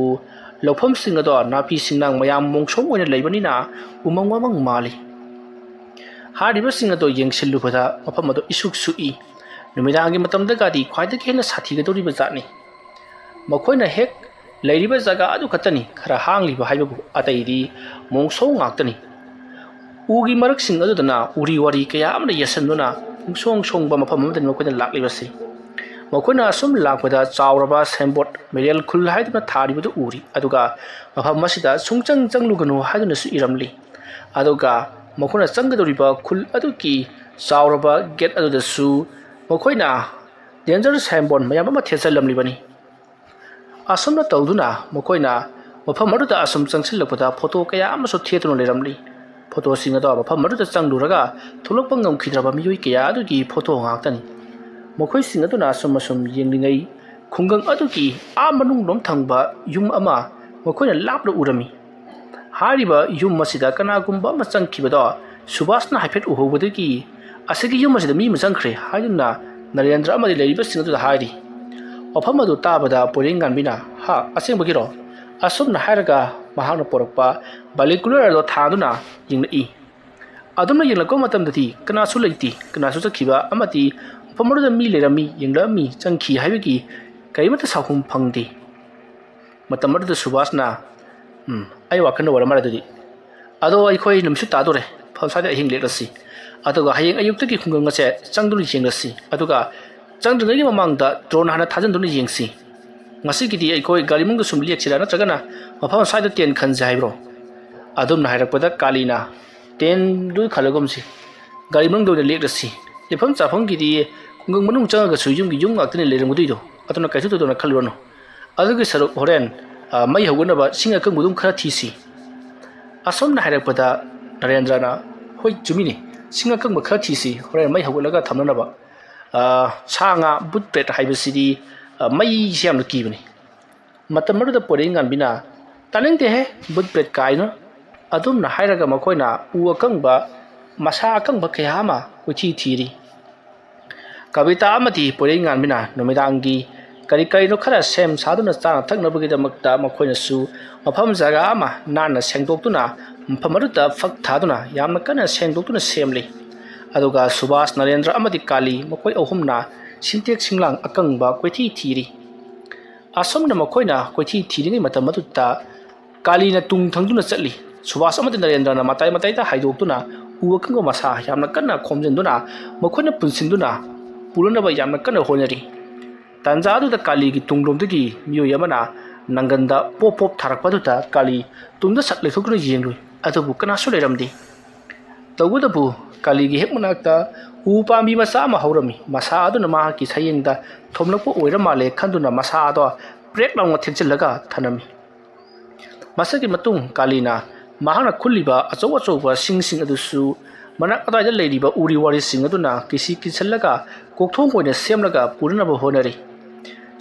ꯂꯧꯐꯝꯁꯤꯡ ꯑꯗꯣ ꯅꯥꯄꯤ ꯁꯤꯡꯅꯥꯡ ꯃꯌꯥꯝ ꯃꯣꯡꯁꯣꯡ ꯑꯣꯏꯅ ꯂꯩꯕꯅꯤꯅ ꯎꯃꯪ ꯋꯥꯃꯪ ꯃꯥꯜꯂꯤ꯫ ꯍꯥꯏꯔꯤꯕꯁꯤꯡ ꯑꯗꯣ ꯌꯦꯡꯁꯤꯜꯂꯨꯕꯗ ꯃꯐꯝ ꯑꯗꯣ ꯏꯁꯨꯛ ꯁꯨꯛꯏ꯫ ꯅꯨꯃꯤꯗꯥꯡꯒꯤ ꯃꯇꯝꯗꯒꯗꯤ ꯈ꯭ꯋꯥꯏꯗꯒꯤ ꯍꯦꯟꯅ ꯁꯥꯊꯤꯒꯗꯧꯔꯤꯕ ꯖꯥꯠꯅꯤ꯫ ꯃꯈꯣꯏꯅ ꯍꯦꯛ ꯂꯩꯔꯤꯕ ꯖꯒꯥ ꯑꯗꯨ ꯈꯛꯇꯅꯤ ꯈꯔ ꯍꯥꯡꯂꯤꯕ ꯍꯥꯏꯕꯕꯨ, ꯑꯇꯩꯗꯤ ꯃꯣꯡꯁꯣꯡ ꯉꯥꯛꯇꯅꯤ꯫ ꯎꯒꯤ ꯃꯔꯛꯁꯤꯡ ꯑꯗꯨꯗꯅ ꯎꯔꯤ ꯋꯥꯔꯤ ꯀꯌꯥ ꯑꯃꯅ ꯌꯦꯠꯁꯟꯗꯨꯅ ꯄꯨꯡꯁꯣꯡ ꯁꯣꯡꯕ ꯃꯐꯝ ꯑꯃꯗꯅꯤ ꯃꯈꯣꯏꯅ ꯂꯥꯛꯂꯤꯕꯁꯤ꯫ ꯃꯈꯣꯏꯅ ꯑꯁꯨꯝ ꯂꯥꯛꯄꯗ ꯆꯥꯎꯔꯕ ꯁꯥꯏꯟꯕꯣꯔꯗ ꯃꯦꯔꯦꯜ ꯈꯨꯜ ꯍꯥꯏꯗꯨꯅ ꯊꯥꯔꯤꯕꯗꯨ ꯎꯔꯤ, ꯑꯗꯨꯒ ꯃꯐꯝ ꯑꯁꯤꯗ ꯁꯨꯡꯆꯪ ꯆꯪꯂꯨꯒꯅꯨ ꯍꯥꯏꯗꯨꯅꯁꯨ ꯏꯔꯝꯂꯤ꯫ ꯑꯗꯨꯒ ꯃꯈꯣꯏꯅ ꯆꯪꯒꯗꯧꯔꯤꯕ ꯈꯨꯜ ꯑꯗꯨꯒꯤ ꯆꯥꯎꯔꯕ ꯒꯦꯠ ꯑꯗꯨꯗꯁꯨ ꯃꯈꯣꯏꯅ ꯗꯦꯟꯖꯔ ꯁꯥꯏꯟꯕꯣꯔꯗ ꯃꯌꯥꯝ ꯑꯃ ꯊꯦꯠꯆꯜꯂꯝꯂꯤꯕꯅꯤ꯫ ꯑꯁꯨꯝꯅ ꯇꯧꯗꯨꯅ ꯃꯈꯣꯏꯅ ꯃꯐꯝ ꯑꯗꯨꯗ ꯑꯁꯨꯝ ꯆꯪꯁꯤꯜꯂꯛꯄꯗ ꯐꯣꯇꯣ ꯀꯌꯥ ꯑꯃꯁꯨ ꯊꯦꯠꯇꯨꯅ ꯂꯩꯔꯝꯂꯤ꯫ ꯐꯣꯇꯣꯁꯤꯡ ꯑꯗꯣ ꯃꯐꯝ ꯑꯗꯨꯗ ꯆꯪꯂꯨꯔꯒ ꯊꯣꯛꯂꯛꯄ ꯉꯝꯈꯤꯗ꯭ꯔꯕ ꯃꯤꯑꯣꯏ ꯀꯌꯥ ꯑꯗꯨꯒꯤ ꯐꯣꯇꯣ ꯉꯥꯛꯇꯅꯤ꯫ ꯃꯈꯣꯏꯁꯤꯡ ꯑꯗꯨꯅ ꯑꯁꯨꯝ ꯑꯁꯨꯝ ꯌꯦꯡꯂꯤꯉꯩ, ꯈꯨꯡꯒꯪ ꯑꯗꯨꯒꯤ ꯑꯥ ꯃꯅꯨꯡꯂꯣꯝ ꯊꯪꯕ ꯌꯨꯝ ꯑꯃ ꯃꯈꯣꯏꯅ ꯂꯥꯞꯅ ꯎꯔꯝꯃꯤ꯫ ꯍꯥꯏꯔꯤꯕ ꯌꯨꯝ ꯑꯁꯤꯗ ꯀꯅꯥꯒꯨꯝꯕ ꯑꯃ ꯆꯪꯈꯤꯕꯗꯣ ꯁꯨꯕꯥꯁꯅ ꯍꯥꯏꯐꯦꯠ ꯎꯍꯧꯕꯗꯒꯤ, "ꯑꯁꯤꯒꯤ ꯌꯨꯝ ꯑꯁꯤꯗ ꯃꯤ ꯑꯃ ꯆꯪꯈ꯭ꯔꯦ" ꯍꯥꯏꯗꯨꯅ ꯅꯔꯦꯟꯗ꯭ꯔ ꯑꯃꯗꯤ ꯂꯩꯔꯤꯕꯁꯤꯡ ꯑꯗꯨꯗ ꯍꯥꯏꯔꯤ꯫ ꯋꯥꯐꯝ ꯑꯗꯨ ꯇꯥꯕꯗ ꯄꯣꯏꯔꯦꯡꯉꯥꯟꯕꯤꯅ, "ꯍꯥ, ꯑꯁꯦꯡꯕꯒꯤꯔꯣ?" ꯑꯁꯨꯝꯅ ꯍꯥꯏꯔꯒ ꯃꯍꯥꯛꯅ ꯄꯣꯔꯛꯄ ꯕꯥꯏꯅꯣꯀꯨꯂꯔ ꯑꯗꯨ ꯊꯥꯗꯨꯅ ꯌꯦꯡꯂꯛꯏ꯫ ꯑꯗꯨꯝꯅ ꯌꯦꯡꯂꯛꯄ ꯃꯇꯝꯗꯗꯤ ꯀꯅꯥꯁꯨ ꯂꯩꯇꯦ, ꯀꯅꯥꯁꯨ ꯆꯠꯈꯤꯕ ꯑꯃꯗꯤ ꯃꯐꯝ ꯑꯗꯨꯗ ꯃꯤ ꯂꯩꯔꯝꯃꯤ, ꯌꯦꯡꯂꯛꯑꯝꯃꯤ, ꯆꯪꯈꯤ ꯍꯥꯏꯕꯒꯤ ꯀꯔꯤꯃꯠꯇ ꯁꯥꯎꯐꯝ ꯐꯪꯗꯦ꯫ ꯃꯇꯝ ꯑꯗꯨꯗ ꯁꯨꯕꯥꯁꯅ, "ꯎꯝ, ꯑꯩ ꯋꯥꯈꯜꯗ ꯑꯣꯏꯔ ꯃꯥꯜꯂꯦ ꯑꯗꯨꯗꯤ꯫ ꯑꯗꯣ ꯑꯩꯈꯣꯏ ꯅꯨꯃꯤꯠꯁꯨ ꯇꯥꯗꯣꯔꯦ, ꯃꯐꯝ ꯁ꯭ꯋꯥꯏꯗ ꯑꯍꯤꯡ ꯂꯦꯛꯂꯁꯤ꯫ ꯑꯗꯨꯒ ꯍꯌꯦꯡ ꯑꯌꯨꯛꯇꯒꯤ ꯈꯨꯡꯒꯪ ꯑꯁꯦ ꯆꯪꯗꯨꯅ ꯌꯦꯡꯂꯁꯤ꯫ ꯑꯗꯨꯒ ꯆꯪꯗ꯭ꯔꯤꯉꯩꯒꯤ ꯃꯃꯥꯡꯗ ꯗ꯭ꯔꯣꯟ ꯍꯥꯟꯅ ꯊꯥꯖꯤꯟꯗꯨꯅ ꯌꯦꯡꯁꯤ꯫ ꯉꯁꯤꯒꯤꯗꯤ ꯑꯩꯈꯣꯏ ꯒꯥꯔꯤ ꯃꯅꯨꯡꯗ ꯁꯨꯝ ꯂꯦꯛꯁꯤꯔꯥ, ꯅꯠꯇ꯭ꯔꯒꯅ ꯃꯐꯝ ꯁ꯭ꯋꯥꯏꯗ ꯇꯦꯟ ꯈꯟꯁꯦ ꯍꯥꯏꯕ꯭ꯔꯣ?" ꯑꯗꯨꯝꯅ ꯍꯥꯏꯔꯛꯄꯗ ꯀꯥꯂꯤꯅ, "ꯇꯦꯟꯗꯨ ꯈꯜꯂꯒꯨꯝꯁꯤ, ꯒꯥꯔꯤ ꯃꯅꯨꯡꯗ ꯑꯣꯏꯅ ꯂꯦꯛꯂꯁꯤ꯫ ꯂꯦꯛꯐꯝ ꯆꯥꯐꯝꯒꯤꯗꯤ ꯈꯨꯡꯒꯪ ꯃꯅꯨꯡ ꯆꯪꯉꯒꯁꯨ ꯌꯨꯝꯒꯤ ꯌꯨꯝ ꯉꯥꯛꯇꯅꯤ ꯂꯩꯔꯝꯒꯗꯣꯏꯗꯣ, ꯑꯗꯨꯅ ꯀꯩꯁꯨ ꯊꯣꯏꯗꯣꯛꯅ ꯈꯜꯂꯨꯔꯅꯨ꯫ ꯑꯗꯨꯒꯤ ꯁꯔꯨꯛ ꯍꯣꯔꯦꯟ, ꯑ, ꯃꯩ ꯍꯧꯒꯠꯅꯕ ꯁꯤꯡ ꯑꯀꯪꯕꯗꯨꯝ ꯈꯔ ꯊꯤꯁꯤ꯫" ꯑꯁꯨꯝꯅ ꯍꯥꯏꯔꯛꯄꯗ ꯅꯔꯦꯟꯗ꯭ꯔꯅ, "ꯍꯣꯏ, ꯆꯨꯝꯃꯤꯅꯦ, ꯁꯤꯡ ꯑꯀꯪꯕ ꯈꯔ ꯊꯤꯁꯤ, ꯍꯣꯔꯦꯟ ꯃꯩ ꯍꯧꯒꯠꯂꯒ ꯊꯝꯅꯅꯕ꯫ ꯑ, ꯁꯥ ꯉꯥ ꯕꯨꯠ ꯄ꯭ꯔꯦꯠ ꯍꯥꯏꯕꯁꯤꯗꯤ, ꯑ, ꯃꯩꯁꯦ ꯌꯥꯝꯅ ꯀꯤꯕꯅꯤ꯫" ꯃꯇꯝ ꯑꯗꯨꯗ ꯄꯣꯏꯔꯦꯡꯉꯥꯟꯕꯤꯅ, "ꯇꯥꯅꯤꯡꯗꯦꯍꯦ, ꯕꯨꯠ ꯄ꯭ꯔꯦꯠ ꯀꯥꯏꯅ꯫" ꯑꯗꯨꯝꯅ ꯍꯥꯏꯔꯒ ꯃꯈꯣꯏꯅ ꯎ ꯑꯀꯪꯕ, ꯃꯁꯥ ꯑꯀꯪꯕ ꯀꯌꯥ ꯑꯃ ꯀꯣꯏꯊꯤ ꯊꯤꯔꯤ꯫ ꯀꯕꯤꯇꯥ ꯑꯃꯗꯤ ꯄꯣꯏꯔꯩꯉꯥꯟꯕꯤꯅ ꯅꯨꯃꯤꯗꯥꯡꯒꯤ ꯀꯔꯤ ꯀꯔꯤꯅꯣ ꯈꯔ ꯁꯦꯝ ꯁꯥꯗꯨꯅ ꯆꯥꯅ ꯊꯛꯅꯕꯒꯤꯗꯃꯛꯇ ꯃꯈꯣꯏꯅꯁꯨ ꯃꯐꯝ ꯖꯒꯥ ꯑꯃ ꯅꯥꯟꯅ ꯁꯦꯡꯗꯣꯛꯇꯨꯅ, ꯃꯐꯝ ꯑꯗꯨꯗ ꯐꯛ ꯊꯥꯗꯨꯅ ꯌꯥꯝꯅ ꯀꯟꯅ ꯁꯦꯡꯗꯣꯛꯇꯨꯅ ꯁꯦꯝꯂꯤ꯫ ꯑꯗꯨꯒ ꯁꯨꯕꯥꯁ, ꯅꯔꯦꯟꯗ꯭ꯔ ꯑꯃꯗꯤ ꯀꯥꯂꯤ ꯃꯈꯣꯏ ꯑꯍꯨꯝꯅ ꯁꯤꯟꯇꯦꯛ ꯁꯤꯡꯂꯥꯡ ꯑꯀꯪꯕ ꯀꯣꯏꯊꯤ ꯊꯤꯔꯤ꯫ ꯑꯁꯨꯝꯅ ꯃꯈꯣꯏꯅ ꯀꯣꯏꯊꯤ ꯊꯤꯔꯤꯉꯩ ꯃꯇꯝ ꯑꯗꯨꯗ ꯀꯥꯂꯤꯅ ꯇꯨꯡ ꯊꯪꯗꯨꯅ ꯆꯠꯂꯤ꯫ ꯁꯨꯕꯥꯁ ꯑꯃꯗꯤ ꯅꯔꯦꯟꯗ꯭ꯔꯅ ꯃꯇꯥꯏ ꯃꯇꯥꯏꯗ ꯍꯥꯏꯗꯣꯛꯇꯨꯅ ꯎ ꯑꯀꯪꯕ ꯃꯁꯥ ꯌꯥꯝꯅ ꯀꯟꯅ ꯈꯣꯝꯖꯤꯟꯗꯨꯅ ꯃꯈꯣꯏꯅ ꯄꯨꯟꯁꯤꯟꯗꯨꯅ ꯄꯨꯔꯅꯕ ꯌꯥꯝꯅ ꯀꯟꯅ ꯍꯣꯠꯅꯔꯤ꯫ ꯇꯥꯟꯖꯥ ꯑꯗꯨꯗ ꯀꯥꯂꯤꯒꯤ ꯇꯨꯡꯂꯣꯝꯗꯒꯤ ꯃꯤꯑꯣꯏ ꯑꯃꯅ ꯅꯪꯒꯟꯗ ꯄꯣꯞ ꯄꯣꯞ ꯊꯥꯔꯛꯄ ꯑꯗꯨꯗ ꯀꯥꯂꯤ ꯇꯨꯡꯗ ꯁꯠ ꯂꯩꯊꯣꯛꯇꯨꯅ ꯌꯦꯡꯂꯨꯏ, ꯑꯗꯨꯕꯨ ꯀꯅꯥꯁꯨ ꯂꯩꯔꯝꯗꯦ꯫ ꯇꯧꯕꯇꯕꯨ ꯀꯥꯂꯤꯒꯤ ꯍꯦꯛ ꯃꯅꯥꯛꯇ ꯎ ꯄꯥꯝꯕꯤ ꯃꯆꯥ ꯑꯃ ꯍꯧꯔꯝꯃꯤ꯫ ꯃꯁꯥ ꯑꯗꯨꯅ ꯃꯍꯥꯛꯀꯤ ꯁꯌꯦꯡꯗ ꯊꯣꯝꯂꯛꯄ ꯑꯣꯏꯔ ꯃꯥꯜꯂꯦ ꯈꯟꯗꯨꯅ ꯃꯁꯥ ꯑꯗꯣ ꯄ꯭ꯔꯦꯛ ꯂꯥꯎꯅ ꯊꯦꯛꯆꯤꯜꯂꯒ ꯊꯅꯝꯃꯤ꯫ ꯃꯁꯤꯒꯤ ꯃꯇꯨꯡ ꯀꯥꯂꯤꯅ ꯃꯍꯥꯛꯅ ꯈꯨꯜꯂꯤꯕ ꯑꯆꯧ ꯑꯆꯧꯕ ꯁꯤꯡꯁꯤꯡ ꯑꯗꯨꯁꯨ ꯃꯅꯥꯛ ꯑꯗꯨꯋꯥꯏꯗ ꯂꯩꯔꯤꯕ ꯎꯔꯤ ꯋꯥꯔꯤꯁꯤꯡ ꯑꯗꯨꯅ ꯀꯤꯁꯤ ꯀꯤꯁꯜꯂꯒ ꯀꯣꯛꯊꯣꯡ ꯑꯣꯏꯅ ꯁꯦꯝꯂꯒ ꯄꯨꯅꯅꯕ ꯍꯣꯠꯅꯔꯤ꯫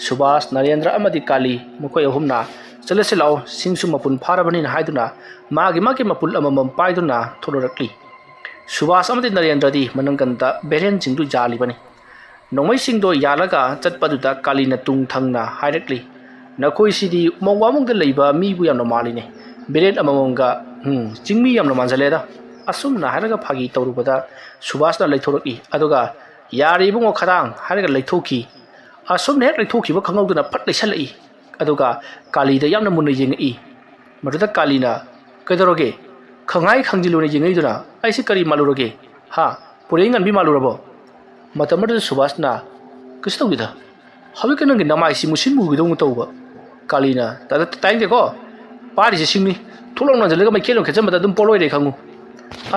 ꯁꯨꯕꯥꯁ, ꯅꯔꯦꯟꯗ꯭ꯔ ꯑꯃꯗꯤ ꯀꯥꯂꯤ ꯃꯈꯣꯏ ꯑꯍꯨꯝꯅ "ꯆꯠꯂꯁꯤ ꯂꯥꯛꯑꯣ, ꯁꯤꯡꯁꯨ ꯃꯄꯨꯟ ꯐꯥꯔꯕꯅꯤꯅ" ꯍꯥꯏꯗꯨꯅ ꯃꯥꯒꯤ ꯃꯥꯒꯤ ꯃꯄꯨꯜ ꯑꯃꯃꯝ ꯄꯥꯏꯗꯨꯅ ꯊꯣꯛꯂꯛꯂꯤ꯫ ꯁꯨꯕꯥꯁ ꯑꯃꯗꯤ ꯅꯔꯦꯟꯗ꯭ꯔꯗꯤ ꯃꯅꯪꯒꯟꯗ ꯕꯦꯔꯦꯟꯁꯤꯡꯗꯨ ꯌꯥꯜꯂꯤꯕꯅꯤ꯫ ꯅꯣꯡꯃꯩꯁꯤꯡꯗꯣ ꯌꯥꯜꯂꯒ ꯆꯠꯄꯗꯨꯗ ꯀꯥꯂꯤꯅ ꯇꯨꯡ ꯊꯪꯅ ꯍꯥꯏꯔꯛꯂꯤ, "ꯅꯈꯣꯏꯁꯤꯗꯤ ꯎꯃꯪ ꯋꯥꯃꯪꯗ ꯂꯩꯕ ꯃꯤꯕꯨ ꯌꯥꯝꯅ ꯃꯥꯜꯂꯤꯅꯦ꯫ ꯕꯦꯔꯦꯟ ꯑꯃꯃꯝꯒ, ꯎꯝ, ꯆꯤꯡꯃꯤ ꯌꯥꯝꯅ ꯃꯥꯟꯁꯤꯜꯂꯦꯗ"꯫ ꯑꯁꯨꯝꯅ ꯍꯥꯏꯔꯒ ꯐꯥꯒꯤ ꯇꯧꯔꯨꯕꯗ ꯁꯨꯕꯥꯁꯅ ꯂꯩꯊꯣꯔꯛꯏ꯫ ꯑꯗꯨꯒ "ꯌꯥꯔꯦ ꯏꯕꯨꯡꯉꯣ ꯈꯗꯥꯡ" ꯍꯥꯏꯔꯒ ꯂꯩꯊꯣꯛꯈꯤ꯫ ꯑꯁꯨꯝꯅ ꯍꯦꯛ ꯂꯩꯊꯣꯛꯈꯤꯕ ꯈꯪꯍꯧꯗꯅ ꯐꯠ ꯂꯩꯁꯜꯂꯛꯏ꯫ ꯑꯗꯨꯒ ꯀꯥꯂꯤꯗ ꯌꯥꯝꯅ ꯃꯨꯟꯅ ꯌꯦꯡꯉꯛꯏ꯫ ꯃꯗꯨꯗ ꯀꯥꯂꯤꯅ, "ꯀꯩꯗꯧꯔꯒꯦ? ꯈꯪꯍꯥꯏ ꯈꯪꯖꯤꯜꯂꯨꯅ ꯌꯦꯡꯉꯛꯏꯗꯨꯅ ꯑꯩꯁꯦ ꯀꯔꯤ ꯃꯥꯜꯂꯨꯔꯒꯦ? ꯍꯥ? ꯄꯨꯔꯩ ꯉꯥꯟꯕꯤ ꯃꯥꯜꯂꯨꯔꯕꯣ?" ꯃꯇꯝ ꯑꯗꯨꯗ ꯁꯨꯕꯥꯁꯅ, "ꯀꯩꯁꯨ ꯇꯧꯗꯦꯗ꯫ ꯍꯧꯖꯤꯛꯀ ꯅꯪꯒꯤ ꯅꯃꯥꯏꯁꯤ ꯃꯨꯁꯤꯟ ꯃꯨꯈꯤꯗꯧꯅ ꯇꯧꯕ"꯫ ꯀꯥꯂꯤꯅ, "ꯇꯥ-, ꯇꯥ-, ꯇꯥꯅꯤꯡꯗꯦꯀꯣ꯫ ꯄꯥꯔꯤꯁꯦ ꯁꯤꯡꯅꯤ꯫ ꯊꯣꯛꯂꯥꯎ ꯅꯟꯖꯜꯂꯒ ꯃꯩꯈꯦꯠ ꯑꯃ ꯈꯦꯠꯆꯟꯕꯗ ꯑꯗꯨꯝ ꯄꯣꯂꯣꯏꯔꯦ ꯈꯪꯉꯨ"꯫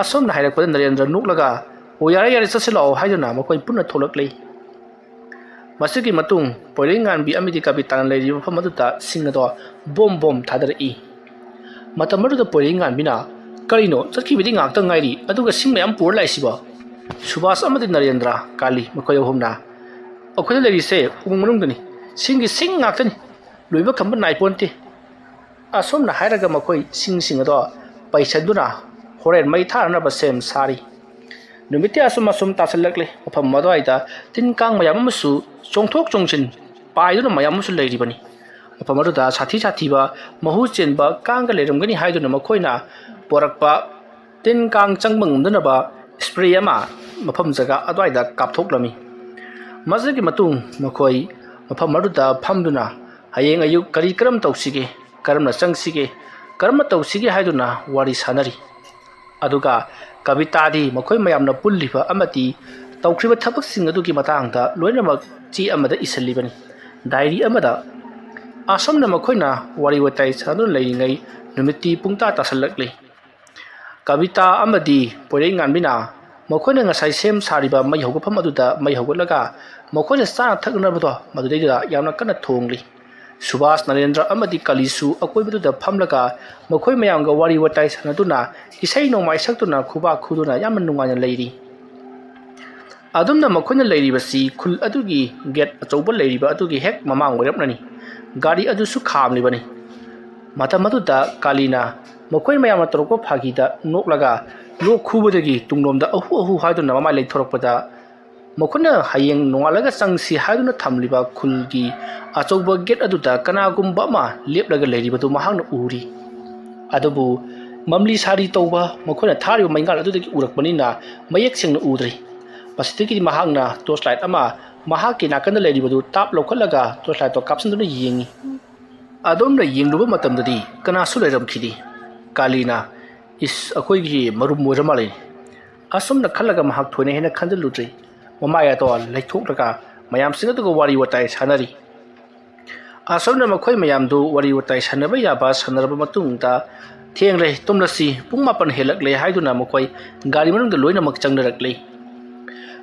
ꯑꯁꯨꯝꯅ ꯍꯥꯏꯔꯛꯄꯗ ꯅꯔꯦꯟꯗ꯭ꯔ ꯅꯣꯛꯂꯒ, "ꯑꯣ, ꯌꯥꯔꯦ, ꯌꯥꯔꯦ, ꯆꯠꯁꯤ ꯂꯥꯛꯑꯣ" ꯍꯥꯏꯗꯨꯅ ꯃꯈꯣꯏ ꯄꯨꯟꯅ ꯊꯣꯛꯂꯛꯂꯦ꯫ ꯃꯁꯤꯒꯤ ꯃꯇꯨꯡ ꯄꯣꯏꯔꯩꯉꯥꯟꯕꯤ ꯑꯃꯗꯤ ꯀꯕꯤꯇꯥꯅ ꯂꯩꯔꯤꯕ ꯃꯐꯝ ꯑꯗꯨꯗ ꯁꯤꯡ ꯑꯗꯣ ꯕꯣꯝ ꯕꯣꯝ ꯊꯥꯗꯔꯛꯏ꯫ ꯃꯇꯝ ꯑꯗꯨꯗ ꯄꯣꯏꯔꯩꯉꯥꯟꯕꯤꯅ, "ꯀꯔꯤꯅꯣ, ꯆꯠꯈꯤꯕꯗꯤ ꯉꯥꯏꯍꯥꯛꯇ ꯉꯥꯏꯔꯤ, ꯑꯗꯨꯒ ꯁꯤꯡ ꯃꯌꯥꯝ ꯄꯨꯔ ꯂꯥꯛꯏꯁꯤꯕꯣ?" ꯁꯨꯕꯥꯁ ꯑꯃꯗꯤ ꯅꯔꯦꯟꯗ꯭ꯔ, ꯀꯥꯂꯤ ꯃꯈꯣꯏ ꯑꯍꯨꯝꯅ, "ꯑꯩꯈꯣꯏꯗ ꯂꯩꯔꯤꯁꯦ ꯎꯃꯪ ꯃꯅꯨꯡꯗꯅꯤ, ꯁꯤꯡꯒꯤ ꯁꯤꯡ ꯉꯥꯛꯇꯅꯤ, ꯂꯣꯏꯕ ꯈꯝꯕ ꯅꯥꯏꯄꯣꯟꯇꯦ"꯫ ꯑꯁꯨꯝꯅ ꯍꯥꯏꯔꯒ ꯃꯈꯣꯏ ꯁꯤꯡꯁꯤꯡ ꯑꯗꯣ ꯄꯩꯁꯟꯗꯨꯅ ꯍꯣꯔꯦꯟ ꯃꯩ ꯊꯥꯅꯅꯕ ꯁꯦꯝ ꯁꯥꯔꯤ꯫ ꯅꯨꯃꯤꯠꯇꯤ ꯑꯁꯨꯝ ꯑꯁꯨꯝ ꯇꯥꯁꯤꯜꯂꯛꯂꯦ꯫ ꯃꯐꯝ ꯑꯗꯨꯋꯥꯏꯗ ꯇꯤꯟ ꯀꯥꯡ ꯃꯌꯥꯝ ꯑꯃꯁꯨ ꯆꯣꯡꯊꯣꯛ ꯆꯣꯡꯁꯤꯟ ꯄꯥꯏꯗꯨꯅ ꯃꯌꯥꯝ ꯑꯃꯁꯨ ꯂꯩꯔꯤꯕꯅꯤ꯫ ꯃꯐꯝ ꯑꯗꯨꯗ ꯁꯥꯊꯤ ꯁꯥꯊꯤꯕ ꯃꯍꯨ ꯆꯦꯟꯕ ꯀꯥꯡꯒ ꯂꯩꯔꯝꯒꯅꯤ ꯍꯥꯏꯗꯨꯅ ꯃꯈꯣꯏꯅ ꯄꯣꯔꯛꯄ ꯇꯤꯟ ꯀꯥꯡ ꯆꯪꯕ ꯉꯝꯗꯅꯕ ꯏꯁꯄ꯭ꯔꯦ ꯑꯃ ꯃꯐꯝ ꯖꯒꯥ ꯑꯗꯨꯋꯥꯏꯗ ꯀꯥꯞꯊꯣꯛꯂꯝꯃꯤ꯫ ꯃꯁꯤꯒꯤ ꯃꯇꯨꯡ ꯃꯈꯣꯏ ꯃꯐꯝ ꯑꯗꯨꯗ ꯐꯝꯗꯨꯅ ꯍꯌꯦꯡ ꯑꯌꯨꯛ ꯀꯔꯤ ꯀꯔꯝ ꯇꯧꯁꯤꯒꯦ, ꯀꯔꯝꯅ ꯆꯪꯁꯤꯒꯦ, ꯀꯔꯝꯅ ꯇꯧꯁꯤꯒꯦ ꯍꯥꯏꯗꯨꯅ ꯋꯥꯔꯤ ꯁꯥꯅꯔꯤ꯫ ꯑꯗꯨꯒ ꯀꯕꯤꯇꯥꯗꯤ ꯃꯈꯣꯏ ꯃꯌꯥꯝꯅ ꯄꯨꯜꯂꯤꯕ ꯑꯃꯗꯤ ꯇꯧꯈ꯭ꯔꯤꯕ ꯊꯕꯛꯁꯤꯡ ꯑꯗꯨꯒꯤ ꯃꯇꯥꯡꯗ ꯂꯣꯏꯅꯃꯛ ꯆꯦ ꯑꯃꯗ ꯏꯁꯤꯜꯂꯤꯕꯅꯤ, ꯗꯥꯏꯔꯤ ꯑꯃꯗ꯫ ꯑꯁꯨꯝꯅ ꯃꯈꯣꯏꯅ ꯋꯥꯔꯤ ꯋꯥꯇꯥꯏ ꯁꯥꯗꯨꯅ ꯂꯩꯔꯤꯉꯩ ꯅꯨꯃꯤꯠꯇꯤ ꯄꯨꯡꯇꯥ ꯇꯥꯁꯜꯂꯛꯂꯤ꯫ ꯀꯕꯤꯇꯥ ꯑꯃꯗꯤ ꯄꯣꯏꯔꯩꯉꯥꯟꯕꯤꯅ ꯃꯈꯣꯏꯅ ꯉꯁꯥꯏ ꯁꯦꯝ ꯁꯥꯔꯤꯕ ꯃꯩ ꯍꯧꯒꯠꯐꯝ ꯑꯗꯨꯗ ꯃꯩ ꯍꯧꯒꯠꯂꯒ ꯃꯈꯣꯏꯅ ꯆꯥꯅ ꯊꯛꯅꯕꯗꯣ ꯃꯗꯨꯗꯩꯗꯨꯗ ꯌꯥꯝꯅ ꯀꯟꯅ ꯊꯣꯡꯂꯤ꯫ ꯁꯨꯕꯥꯁ, ꯅꯔꯦꯟꯗ꯭ꯔ ꯑꯃꯗꯤ ꯀꯥꯂꯤꯁꯨ ꯑꯀꯣꯏꯕꯗꯨꯗ ꯐꯝꯂꯒ ꯃꯈꯣꯏ ꯃꯌꯥꯝꯒ ꯋꯥꯔꯤ ꯋꯥꯇꯥꯏ ꯁꯥꯟꯅꯗꯨꯅ ꯏꯁꯩ ꯅꯣꯡꯃꯥꯏ ꯁꯛꯇꯨꯅ ꯈꯨꯕꯥꯛ ꯈꯨꯗꯨꯅ ꯌꯥꯝꯅ ꯅꯨꯡꯉꯥꯏꯅ ꯂꯩꯔꯤ꯫ ꯑꯗꯨꯝꯅ ꯃꯈꯣꯏꯅ ꯂꯩꯔꯤꯕꯁꯤ ꯈꯨꯜ ꯑꯗꯨꯒꯤ ꯒꯦꯠ ꯑꯆꯧꯕ ꯂꯩꯔꯤꯕ ꯑꯗꯨꯒꯤ ꯍꯦꯛ ꯃꯃꯥꯡ ꯑꯣꯏꯔꯞꯅꯅꯤ꯫ ꯒꯥꯔꯤ ꯑꯗꯨꯁꯨ ꯈꯥꯝꯂꯤꯕꯅꯤ꯫ ꯃꯇꯝ ꯑꯗꯨꯗ ꯀꯥꯂꯤꯅ ꯃꯈꯣꯏ ꯃꯌꯥꯝꯅ ꯇꯧꯔꯛꯄ ꯐꯥꯒꯤꯗ ꯅꯣꯛꯂꯒ ꯂꯣꯛ ꯈꯨꯕꯗꯒꯤ ꯇꯨꯡꯂꯣꯝꯗ ꯑꯍꯨ ꯑꯍꯨ ꯍꯥꯏꯗꯨꯅ ꯃꯃꯥꯏ ꯂꯩꯊꯣꯔꯛꯄꯗ ꯃꯈꯣꯏꯅ ꯍꯌꯦꯡ ꯅꯣꯡꯉꯥꯜꯂꯒ ꯆꯪꯁꯤ ꯍꯥꯏꯗꯨꯅ ꯊꯝꯂꯤꯕ ꯈꯨꯜꯒꯤ ꯑꯆꯧꯕ ꯒꯦꯠ ꯑꯗꯨꯗ ꯀꯅꯥꯒꯨꯝꯕ ꯑꯃ ꯂꯦꯞꯂꯒ ꯂꯩꯔꯤꯕꯗꯨ ꯃꯍꯥꯛꯅ ꯎꯔꯤ꯫ ꯑꯗꯨꯕꯨ ꯃꯝꯂꯤ ꯁꯥꯔꯤ ꯇꯧꯕ ꯃꯈꯣꯏꯅ ꯊꯥꯔꯤꯕ ꯃꯩꯉꯥꯜ ꯑꯗꯨꯗꯒꯤ ꯎꯔꯛꯄꯅꯤꯅ ꯃꯌꯦꯛ ꯁꯦꯡꯅ ꯎꯗ꯭ꯔꯤ꯫ ꯃꯁꯤꯗꯒꯤꯗꯤ ꯃꯍꯥꯛꯅ ꯇꯣꯔꯆ ꯂꯥꯏꯠ ꯑꯃ ꯃꯍꯥꯛꯀꯤ ꯅꯥꯀꯟꯗ ꯂꯩꯔꯤꯕꯗꯨ ꯇꯥꯞ ꯂꯧꯈꯠꯂꯒ ꯇꯣꯔꯆ ꯂꯥꯏꯠꯇꯣ ꯀꯥꯞꯁꯤꯟꯗꯨꯅ ꯌꯦꯡꯉꯤ꯫ ꯑꯗꯣꯝꯅ ꯌꯦꯡꯂꯨꯕ ꯃꯇꯝꯗꯗꯤ ꯀꯅꯥꯁꯨ ꯂꯩꯔꯝꯈꯤꯗꯦ꯫ ꯀꯥꯂꯤꯅ, "ꯏꯁ, ꯑꯩꯈꯣꯏꯒꯤ ꯃꯔꯨꯝ ꯑꯣꯏꯔ ꯃꯥꯜꯂꯦ"꯫ ꯑꯁꯨꯝꯅ ꯈꯜꯂꯒ ꯃꯍꯥꯛ ꯊꯣꯏꯅ ꯍꯦꯟꯅ ꯈꯟꯖꯤꯜꯂꯨꯗ꯭ꯔꯤ꯫ ꯃꯃꯥꯏ ꯑꯗꯣ ꯂꯩꯊꯣꯛꯂꯒ ꯃꯌꯥꯝꯁꯤꯡ ꯑꯗꯨꯒ ꯋꯥꯔꯤ ꯋꯥꯇꯥꯏ ꯁꯥꯟꯅꯔꯤ꯫ ꯑꯁꯨꯝꯅ ꯃꯈꯣꯏ ꯃꯌꯥꯝꯗꯨ ꯋꯥꯔꯤ ꯋꯥꯇꯥꯏ ꯁꯥꯟꯅꯕ ꯌꯥꯕ ꯁꯥꯟꯅꯔꯕ ꯃꯇꯨꯡꯗ "ꯊꯦꯡꯂꯦ, ꯇꯨꯝꯂꯁꯤ, ꯄꯨꯡ ꯃꯥꯄꯟ ꯍꯦꯜꯂꯛꯂꯦ" ꯍꯥꯏꯗꯨꯅ ꯃꯈꯣꯏ ꯒꯥꯔꯤ ꯃꯅꯨꯡꯗ ꯂꯣꯏꯅꯃꯛ ꯆꯪꯅꯔꯛꯂꯤ꯫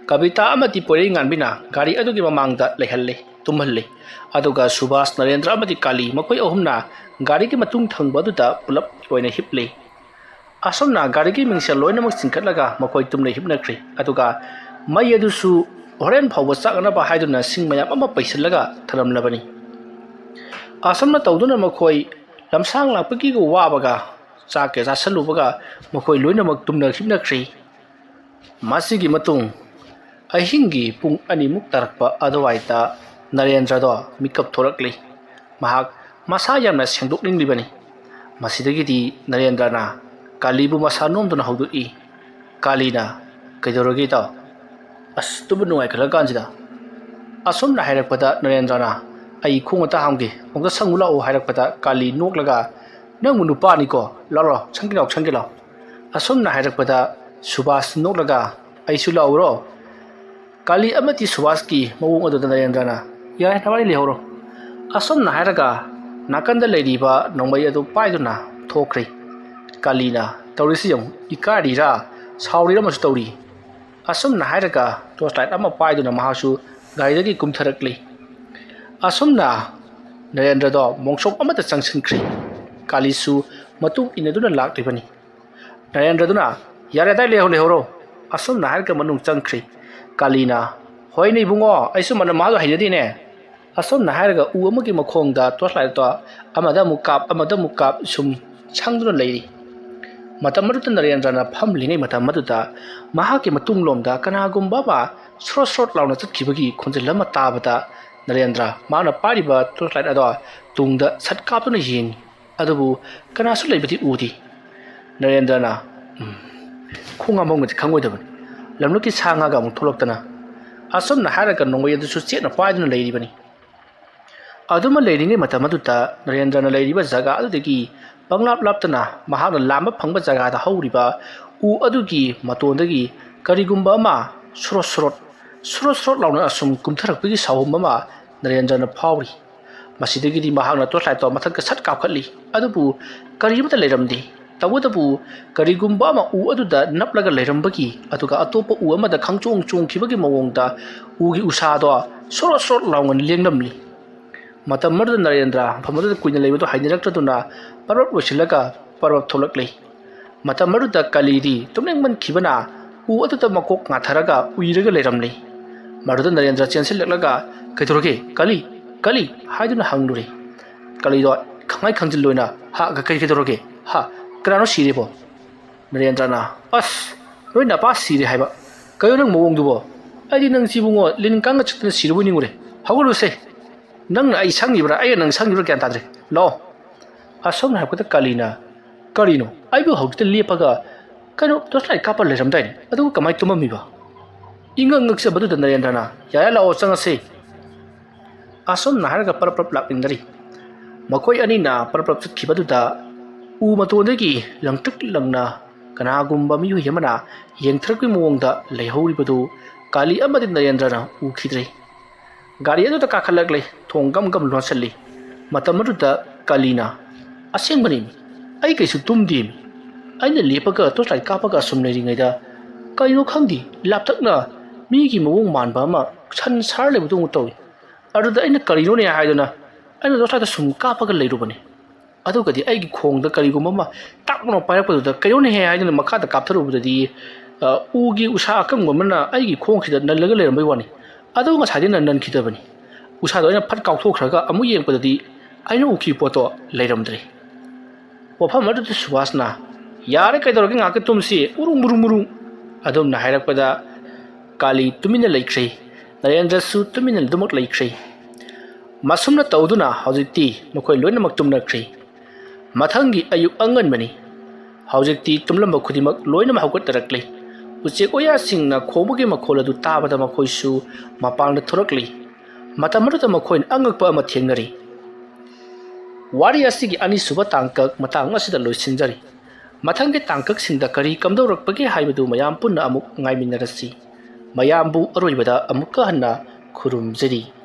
ꯀꯕꯤꯇꯥ ꯑꯃꯗꯤ ꯄꯣꯏꯔꯩꯉꯥꯟꯕꯤꯅ ꯒꯥꯔꯤ ꯑꯗꯨꯒꯤ ꯃꯃꯥꯡꯗ ꯂꯩꯍꯜꯂꯤ, ꯇꯨꯝꯍꯜꯂꯤ꯫ ꯑꯗꯨꯒ ꯁꯨꯕꯥꯁ, ꯅꯔꯦꯟꯗ꯭ꯔ ꯑꯃꯗꯤ ꯀꯥꯂꯤ ꯃꯈꯣꯏ ꯑꯍꯨꯝꯅ ꯒꯥꯔꯤꯒꯤ ꯃꯇꯨꯡ ꯊꯪꯕ ꯑꯗꯨꯗ ꯄꯨꯂꯞ ꯑꯣꯏꯅ ꯍꯤꯞꯂꯤ꯫ ꯑꯁꯨꯝꯅ ꯒꯥꯔꯤꯒꯤ ꯃꯤꯡꯁꯦꯜ ꯂꯣꯏꯅꯃꯛ ꯆꯤꯡꯈꯠꯂꯒ ꯃꯈꯣꯏ ꯇꯨꯝꯅ ꯍꯤꯞꯅꯈ꯭ꯔꯦ꯫ ꯑꯗꯨꯒ ꯃꯩ ꯑꯗꯨꯁꯨ ꯍꯣꯔꯦꯟ ꯐꯥꯎꯕ ꯆꯥꯛꯅꯕ ꯍꯥꯏꯗꯨꯅ ꯁꯤꯡ ꯃꯌꯥꯝ ꯑꯃ ꯄꯩꯁꯤꯜꯂꯒ ꯊꯅꯝꯂꯕꯅꯤ꯫ ꯑꯁꯨꯝꯅ ꯇꯧꯗꯨꯅ ꯃꯈꯣꯏ ꯂꯝꯁꯥꯡ ꯂꯥꯛꯄꯒꯤ ꯋꯥꯕꯒ ꯆꯥꯛ ꯀꯌꯥ ꯆꯥꯁꯤꯜꯂꯨꯕꯒ ꯃꯈꯣꯏ ꯂꯣꯏꯅꯃꯛ ꯇꯨꯝꯅ ꯍꯤꯞꯅꯈ꯭ꯔꯤ꯫ ꯃꯁꯤꯒꯤ ꯃꯇꯨꯡ ꯑꯍꯤꯡꯒꯤ ꯄꯨꯡ ꯑꯅꯤꯃꯨꯛ ꯇꯥꯔꯛꯄ ꯑꯗꯨꯋꯥꯏꯗ ꯅꯔꯦꯟꯗ꯭ꯔꯗꯣ ꯃꯤꯀꯞ ꯊꯣꯔꯛꯂꯤ꯫ ꯃꯍꯥꯛ ꯃꯁꯥ ꯌꯥꯝꯅ ꯁꯦꯡꯗꯣꯛꯅꯤꯡꯂꯤꯕꯅꯤ꯫ ꯃꯁꯤꯗꯒꯤꯗꯤ ꯅꯔꯦꯟꯗ꯭ꯔꯅ ꯀꯥꯂꯤꯕꯨ ꯃꯁꯥ ꯅꯣꯝꯗꯨꯅ ꯍꯧꯗꯣꯛꯏ꯫ ꯀꯥꯂꯤꯅ, "ꯀꯩꯗꯧꯔꯒꯦ ꯏꯇꯥꯎ?" "ꯑꯁ, ꯇꯨꯝꯕ ꯅꯨꯡꯉꯥꯏꯈꯠꯂꯛ ꯀꯥꯟꯁꯤꯗ꯫" ꯑꯁꯨꯝꯅ ꯍꯥꯏꯔꯛꯄꯗ ꯅꯔꯦꯟꯗ꯭ꯔꯅ, "ꯑꯩ ꯈꯣꯡ ꯑꯇ ꯍꯥꯝꯒꯦ, ꯑꯃꯨꯛꯇ ꯁꯪꯉꯨ ꯂꯥꯛꯑꯣ" ꯍꯥꯏꯔꯛꯄꯗ ꯀꯥꯂꯤ ꯅꯣꯛꯂꯒ, "ꯅꯪꯕꯨ ꯅꯨꯄꯥꯅꯤꯀꯣ, ꯂꯥꯛꯑꯣ, ꯂꯥꯛꯑꯣ, ꯁꯪꯒꯦ ꯂꯥꯛꯑꯣ, ꯁꯪꯒꯦ ꯂꯥꯛꯑꯣ꯫" ꯑꯁꯨꯝꯅ ꯍꯥꯏꯔꯛꯄꯗ ꯁꯨꯕꯥꯁ ꯅꯣꯛꯂꯒ, "ꯑꯩꯁꯨ ꯂꯥꯛꯎꯔꯣ?" ꯀꯥꯂꯤ ꯑꯃꯗꯤ ꯁꯨꯕꯥꯁꯀꯤ ꯃꯑꯣꯡ ꯑꯗꯨꯗ ꯅꯔꯦꯟꯗ꯭ꯔꯅ, "ꯌꯥꯔꯦ, ꯅꯕꯥꯅꯤ ꯂꯩꯍꯧꯔꯣ꯫" ꯑꯁꯨꯝꯅ ꯍꯥꯏꯔꯒ ꯅꯥꯀꯟꯗ ꯂꯩꯔꯤꯕ ꯅꯣꯡꯃꯩ ꯑꯗꯨ ꯄꯥꯏꯗꯨꯅ ꯊꯣꯛꯈ꯭ꯔꯦ꯫ ꯀꯥꯂꯤꯅ ꯇꯧꯔꯤꯁꯤ ꯌꯦꯡꯉꯨ, ꯏꯀꯥꯏꯔꯤꯔꯥ ꯁꯥꯎꯔꯤꯔꯥ ꯑꯃꯁꯨ ꯇꯧꯔꯤ꯫ ꯑꯁꯨꯝꯅ ꯍꯥꯏꯔꯒ ꯇꯣꯔꯆ ꯂꯥꯏꯠ ꯑꯃ ꯄꯥꯏꯗꯨꯅ ꯃꯍꯥꯛꯁꯨ ꯒꯥꯔꯤꯗꯒꯤ ꯀꯨꯝꯊꯔꯛꯂꯤ꯫ ꯑꯁꯨꯝꯅ ꯅꯔꯦꯟꯗ꯭ꯔꯗꯣ ꯃꯣꯡꯁꯣꯡ ꯑꯃꯗ ꯆꯪꯁꯤꯟꯈ꯭ꯔꯦ꯫ ꯀꯥꯂꯤꯁꯨ ꯃꯇꯨꯡ ꯏꯟꯅꯗꯨꯅ ꯂꯥꯛꯂꯤꯕꯅꯤ꯫ ꯅꯔꯦꯟꯗ꯭ꯔꯗꯨꯅ, "ꯌꯥꯔꯦ, ꯑꯗꯥꯏ ꯂꯩꯍꯧ, ꯂꯩꯍꯧꯔꯣ꯫" ꯑꯁꯨꯝꯅ ꯍꯥꯏꯔꯒ ꯃꯅꯨꯡ ꯆꯪꯈ꯭ꯔꯦ꯫ ꯀꯥꯂꯤꯅ, "ꯍꯣꯏꯅꯦ ꯏꯕꯨꯡꯉꯣ, ꯑꯩꯁꯨ ꯃꯅꯝ ꯃꯍꯥꯗꯣ ꯍꯩꯅꯗꯦꯅꯦ꯫" ꯑꯁꯨꯝꯅ ꯍꯥꯏꯔꯒ ꯎ ꯑꯃꯒꯤ ꯃꯈꯣꯡꯗ ꯇꯣꯔꯆ ꯂꯥꯏꯠꯇꯣ ꯑꯃꯗ ꯑꯃꯨꯛ ꯀꯥꯞ, ꯑꯃꯗ ꯑꯃꯨꯛ ꯀꯥꯞ ꯁꯨꯝ ꯁꯪꯗꯨꯅ ꯂꯩꯔꯤ꯫ ꯃꯇꯝ ꯑꯗꯨꯗ ꯅꯔꯦꯟꯗ꯭ꯔꯅ ꯐꯝꯂꯤꯉꯩ ꯃꯇꯝ ꯑꯗꯨꯗ ꯃꯍꯥꯛꯀꯤ ꯃꯇꯨꯡꯂꯣꯝꯗ ꯀꯅꯥꯒꯨꯝꯕ ꯑꯃ ꯁ꯭ꯔꯣꯠ ꯁ꯭ꯔꯣꯠ ꯂꯥꯎꯅ ꯆꯠꯈꯤꯕꯒꯤ ꯈꯣꯟꯖꯦꯜ ꯑꯃ ꯇꯥꯕꯗ ꯅꯔꯦꯟꯗ꯭ꯔ ꯃꯍꯥꯛꯅ ꯄꯥꯏꯔꯤꯕ ꯇꯣꯔꯆ ꯂꯥꯏꯠ ꯑꯗꯣ ꯇꯨꯡꯗ ꯁꯠ ꯀꯥꯞꯇꯨꯅ ꯌꯦꯡꯉꯤ꯫ ꯑꯗꯨꯕꯨ ꯀꯅꯥꯁꯨ ꯂꯩꯕꯗꯤ ꯎꯗꯦ꯫ ꯅꯔꯦꯟꯗ꯭ꯔꯅ, "ꯎꯝ, ꯈꯣꯡ ꯍꯥꯝꯐꯝꯒꯗꯤ ꯈꯪꯉꯣꯏꯗꯕꯅꯤ꯫ ꯂꯝꯂꯛꯀꯤ ꯁꯥ ꯉꯥꯒ ꯑꯃꯨꯛ ꯊꯣꯛꯂꯛꯇꯅ꯫" ꯑꯁꯨꯝꯅ ꯍꯥꯏꯔꯒ ꯅꯣꯡꯃꯩ ꯑꯗꯨꯁꯨ ꯆꯦꯠꯅ ꯄꯥꯏꯗꯨꯅ ꯂꯩꯔꯤꯕꯅꯤ꯫ ꯑꯗꯨꯃ ꯂꯩꯔꯤꯉꯩ ꯃꯇꯝ ꯑꯗꯨꯗ ꯅꯔꯦꯟꯗ꯭ꯔꯅ ꯂꯩꯔꯤꯕ ꯖꯒꯥ ꯑꯗꯨꯗꯒꯤ ꯄꯪꯂꯥꯞ ꯂꯥꯞꯇꯅ ꯃꯍꯥꯛꯅ ꯂꯥꯝꯕ ꯐꯪꯕ ꯖꯒꯥꯗ ꯍꯧꯔꯤꯕ ꯎ ꯑꯗꯨꯒꯤ ꯃꯇꯣꯟꯗꯒꯤ ꯀꯔꯤꯒꯨꯝꯕ ꯑꯃ ꯁ꯭ꯔꯣꯠ ꯁ꯭ꯔꯣꯠ, ꯁ꯭ꯔꯣꯠ ꯁ꯭ꯔꯣꯠ ꯂꯥꯎꯅ ꯑꯁꯨꯝ ꯀꯨꯝꯊꯔꯛꯄꯒꯤ ꯁꯥꯎꯍꯨꯝ ꯑꯃ ꯅꯔꯦꯟꯗ꯭ꯔꯅ ꯐꯥꯎꯔꯤ꯫ ꯃꯁꯤꯗꯒꯤꯗꯤ ꯃꯍꯥꯛꯅ ꯇꯣꯔꯆ ꯂꯥꯏꯠꯇꯣ ꯃꯊꯛꯇ ꯁꯠ ꯀꯥꯞꯈꯠꯂꯤ꯫ ꯑꯗꯨꯕꯨ ꯀꯔꯤ ꯑꯃꯠꯇ ꯂꯩꯔꯝꯗꯦ꯫ ꯇꯧꯕꯇꯕꯨ ꯀꯔꯤꯒꯨꯝꯕ ꯑꯃ ꯎ ꯑꯗꯨꯗ ꯅꯞꯂꯒ ꯂꯩꯔꯝꯕꯒꯤ, ꯑꯗꯨꯒ ꯑꯇꯣꯞꯄ ꯎ ꯑꯃꯗ ꯈꯪꯆꯣꯡ ꯆꯣꯡꯈꯤꯕꯒꯤ ꯃꯑꯣꯡꯗ ꯎꯒꯤ ꯎꯁꯥꯗꯣ ꯁ꯭ꯔꯣꯠ ꯁ꯭ꯔꯣꯠ ꯂꯥꯎꯅ ꯂꯦꯡꯂꯝꯂꯤ꯫ ꯃꯇꯝ ꯑꯗꯨꯗ ꯅꯔꯦꯟꯗ꯭ꯔ ꯃꯐꯝ ꯑꯗꯨꯗ ꯀꯨꯏꯅ ꯂꯩꯕꯗꯨ ꯍꯩꯅꯔꯛꯇꯗꯨꯅ ꯄꯔꯞ ꯂꯣꯏꯁꯤꯜꯂꯒ ꯄꯔꯞ ꯊꯣꯛꯂꯛꯂꯤ꯫ ꯃꯇꯝ ꯑꯗꯨꯗ ꯀꯥꯂꯤꯗꯤ ꯇꯨꯝꯅꯤꯡꯃꯟꯈꯤꯕꯅ ꯎ ꯑꯗꯨꯗ ꯃꯀꯣꯛ ꯉꯥꯊꯔꯒ ꯎꯏꯔꯒ ꯂꯩꯔꯝꯂꯤ꯫ ꯃꯗꯨꯗ ꯅꯔꯦꯟꯗ꯭ꯔ ꯆꯦꯟꯁꯤꯜꯂꯛꯂꯒ, "ꯀꯩꯗꯧꯔꯒꯦ, ꯀꯥꯂꯤ? ꯀꯥꯂꯤ?" ꯍꯥꯏꯗꯨꯅ ꯍꯪꯂꯨꯔꯦ꯫ ꯀꯥꯂꯤꯗꯣ ꯈꯪꯍꯥꯏ ꯈꯪꯖꯤꯜꯂꯣꯏꯅ, "ꯍꯥ, ꯀꯩ, ꯀꯩꯗꯧꯔꯒꯦ? ꯍꯥ, ꯀꯅꯥꯅꯣ ꯁꯤꯔꯦꯕꯣ?" ꯅꯔꯦꯟꯗ꯭ꯔꯅ, "ꯑꯁ, ꯅꯣꯏ ꯅꯄꯥ ꯁꯤꯔꯦ ꯍꯥꯏꯕ? ꯀꯩꯅꯣ ꯅꯪ ꯃꯑꯣꯡꯗꯨꯕꯣ? ꯑꯩꯗꯤ ꯅꯪꯁꯤ ꯏꯕꯨꯡꯉꯣ ꯂꯤꯟ ꯀꯥꯡꯒ ꯆꯤꯛꯇꯅ ꯁꯤꯔꯕꯣꯏ ꯅꯤꯡꯉꯨꯔꯦ꯫ ꯍꯧꯒꯠꯂꯨꯁꯦ꯫ ꯅꯪꯅ ꯑꯩ ꯁꯪꯉꯤꯕ꯭ꯔꯥ, ꯑꯩꯅ ꯅꯪ ꯁꯪꯉꯤꯕ꯭ꯔꯥ ꯒ꯭ꯌꯥꯟ ꯇꯥꯗ꯭ꯔꯦ꯫ ꯂꯥꯛꯑꯣ꯫" ꯑꯁꯨꯝꯅ ꯍꯥꯏꯔꯛꯄꯗ ꯀꯥꯂꯤꯅ, "ꯀꯔꯤꯅꯣ? ꯑꯩꯕꯨ ꯍꯧꯖꯤꯛꯇ ꯂꯦꯞꯄꯒ "ꯀꯩꯅꯣ, ꯇꯣꯔꯆ ꯂꯥꯏꯠ ꯀꯥꯞꯄ ꯂꯩꯔꯝꯗꯥꯏꯅꯦ, ꯑꯗꯨꯒ ꯀꯃꯥꯏꯅ ꯇꯨꯝꯃꯝꯃꯤꯕ?" ꯏꯉꯛ ꯉꯛꯆꯕꯗꯨꯗ ꯅꯔꯦꯟꯗ꯭ꯔꯅ, "ꯌꯥꯔꯦ, ꯂꯥꯛꯑꯣ, ꯆꯪꯉꯁꯤ"꯫ ꯑꯁꯨꯝꯅ ꯍꯥꯏꯔꯒ ꯄꯔꯞ ꯄꯔꯞ ꯂꯥꯛꯃꯤꯟꯅꯔꯤ꯫ ꯃꯈꯣꯏ ꯑꯅꯤꯅ ꯄꯔꯞ ꯄꯔꯞ ꯆꯠꯈꯤꯕꯗꯨꯗ ꯎ ꯃꯇꯣꯟꯗꯒꯤ ꯂꯪꯇ꯭ꯔꯤꯛ ꯂꯪꯅ ꯀꯅꯥꯒꯨꯝꯕ ꯃꯤꯑꯣꯏ ꯑꯃꯅ ꯌꯦꯡꯊꯔꯛꯄꯒꯤ ꯃꯑꯣꯡꯗ ꯂꯩꯍꯧꯔꯤꯕꯗꯨ ꯀꯥꯂꯤ ꯑꯃꯗꯤ ꯅꯔꯦꯟꯗ꯭ꯔꯅ ꯎꯈꯤꯗ꯭ꯔꯦ꯫ ꯒꯥꯔꯤ ꯑꯗꯨꯗ ꯀꯥꯈꯠꯂꯛꯂꯦ꯫ ꯊꯣꯡ ꯒꯝ ꯒꯝ ꯂꯣꯟꯁꯤꯜꯂꯤ꯫ ꯃꯇꯝ ꯑꯗꯨꯗ ꯀꯥꯂꯤꯅ, "ꯑꯁꯦꯡꯕꯅꯤ, ꯑꯩ ꯀꯩꯁꯨ ꯇꯨꯝꯗꯦꯃꯤ꯫ ꯑꯩꯅ ꯂꯦꯞꯄꯒ ꯇꯣꯔꯆ ꯂꯥꯏꯠ ꯀꯥꯞꯄꯒ ꯑꯁꯨꯝ ꯂꯩꯔꯤꯉꯩꯗ ꯀꯩꯅꯣ ꯈꯪꯗꯦ, ꯂꯥꯞꯇꯛꯅ ꯃꯤꯒꯤ ꯃꯑꯣꯡ ꯃꯥꯟꯕ ꯑꯃ ꯁꯟ ꯁꯥꯔ ꯂꯩꯕꯗꯧꯅ ꯇꯧꯏ꯫ ꯑꯗꯨꯗ ꯑꯩꯅ ꯀꯔꯤꯅꯣꯅꯦ ꯍꯥꯏꯗꯅ ꯑꯩꯅ ꯇꯣꯔꯆ ꯂꯥꯏꯠꯇ ꯁꯨꯝ ꯀꯥꯞꯄꯒ ꯂꯩꯔꯨꯕꯅꯤ꯫ ꯑꯗꯨꯒꯗꯤ ꯑꯩꯒꯤ ꯈꯣꯡꯗ ꯀꯔꯤꯒꯨꯝꯕ ꯑꯃ ꯇꯥꯛ ꯂꯥꯎꯅ ꯄꯥꯏꯔꯛꯄꯗꯨꯗ ꯀꯩꯅꯣꯅꯦꯍꯦ ꯍꯥꯏꯗꯨꯅ ꯃꯈꯥꯗ ꯀꯥꯞꯊꯔꯨꯕꯗꯗꯤ, ꯑ, ꯎꯒꯤ ꯎꯁꯥ ꯑꯀꯪꯕ ꯑꯃꯅ ꯑꯩꯒꯤ ꯈꯣꯡꯁꯤꯗ ꯅꯜꯂꯒ ꯂꯩꯔꯝꯕꯩ ꯋꯥꯅꯤ꯫ ꯑꯗꯨ ꯉꯁꯥꯏꯗꯤ ꯅꯟ-, ꯅꯟꯈꯤꯗꯕꯅꯤ꯫ ꯎꯁꯥꯗꯣ ꯑꯩꯅ ꯐꯠ ꯀꯥꯎꯊꯣꯛꯈ꯭ꯔꯒ ꯑꯃꯨꯛ ꯌꯦꯡꯕꯗꯗꯤ ꯑꯩꯅ ꯎꯈꯤꯕ ꯄꯣꯠꯇꯣ ꯂꯩꯔꯝꯗ꯭ꯔꯦ"꯫ ꯋꯥꯐꯝ ꯑꯗꯨꯗ ꯁꯨꯕꯥꯁꯅ, "ꯌꯥꯔꯦ, ꯀꯩꯗꯧꯔꯒꯦ, ꯉꯥꯏꯍꯥꯛꯇ ꯇꯨꯝꯁꯤ, ꯎꯔꯨꯡ ꯃꯨꯔꯨꯡ ꯃꯨꯔꯨꯡ"꯫ ꯑꯗꯨꯝꯅ ꯍꯥꯏꯔꯛꯄꯗ ꯀꯥꯂꯤ ꯇꯨꯃꯤꯟꯅ ꯂꯩꯈ꯭ꯔꯦ꯫ ꯅꯔꯦꯟꯗ꯭ꯔꯁꯨ ꯇꯨꯃꯤꯟꯅ ꯑꯗꯨꯃꯛ ꯂꯩꯈ꯭ꯔꯦ꯫ ꯃꯁꯨꯝꯅ ꯇꯧꯗꯨꯅ ꯍꯧꯖꯤꯛꯇꯤ ꯃꯈꯣꯏ ꯂꯣꯏꯅꯃꯛ ꯇꯨꯝꯅꯈ꯭ꯔꯦ꯫ ꯃꯊꯪꯒꯤ ꯑꯌꯨꯛ ꯑꯉꯟꯕꯅꯤ꯫ ꯍꯧꯖꯤꯛꯇꯤ ꯇꯨꯝꯂꯝꯕ ꯈꯨꯗꯤꯡꯃꯛ ꯂꯣꯏꯅꯃꯛ ꯍꯧꯒꯠꯅꯔꯛꯂꯦ꯫ ꯎꯆꯦꯛ ꯋꯥꯌꯥꯁꯤꯡꯅ ꯈꯣꯡꯕꯒꯤ ꯃꯈꯣꯜ ꯑꯗꯨ ꯇꯥꯕꯗ ꯃꯈꯣꯏꯁꯨ ꯃꯄꯥꯟꯗ ꯊꯣꯔꯛꯂꯤ꯫ ꯃꯇꯝ ꯑꯗꯨꯗ ꯃꯈꯣꯏꯅ ꯑꯉꯛꯄ ꯑꯃ ꯊꯦꯡꯅꯔꯤ꯫ ꯋꯥꯔꯤ ꯑꯁꯤꯒꯤ ꯑꯅꯤꯁꯨꯕ ꯇꯥꯡꯀꯛ ꯃꯇꯥꯡ ꯑꯁꯤꯗ ꯂꯣꯏꯁꯤꯟꯖꯔꯤ꯫ ꯃꯊꯪꯒꯤ ꯇꯥꯡꯀꯛꯁꯤꯡꯗ ꯀꯔꯤ ꯀꯝꯗꯧꯔꯛꯄꯒꯦ ꯍꯥꯏꯕꯗꯨ ꯃꯌꯥꯝ ꯄꯨꯟꯅ ꯑꯃꯨꯛ ꯉꯥꯏꯃꯤꯟꯅꯔꯁꯤ꯫ ꯃꯌꯥꯝꯕꯨ ꯑꯔꯣꯏꯕꯗ ꯑꯃꯨꯛꯀ ꯍꯟꯅ ꯈꯨꯔꯨꯝꯖꯔꯤ꯫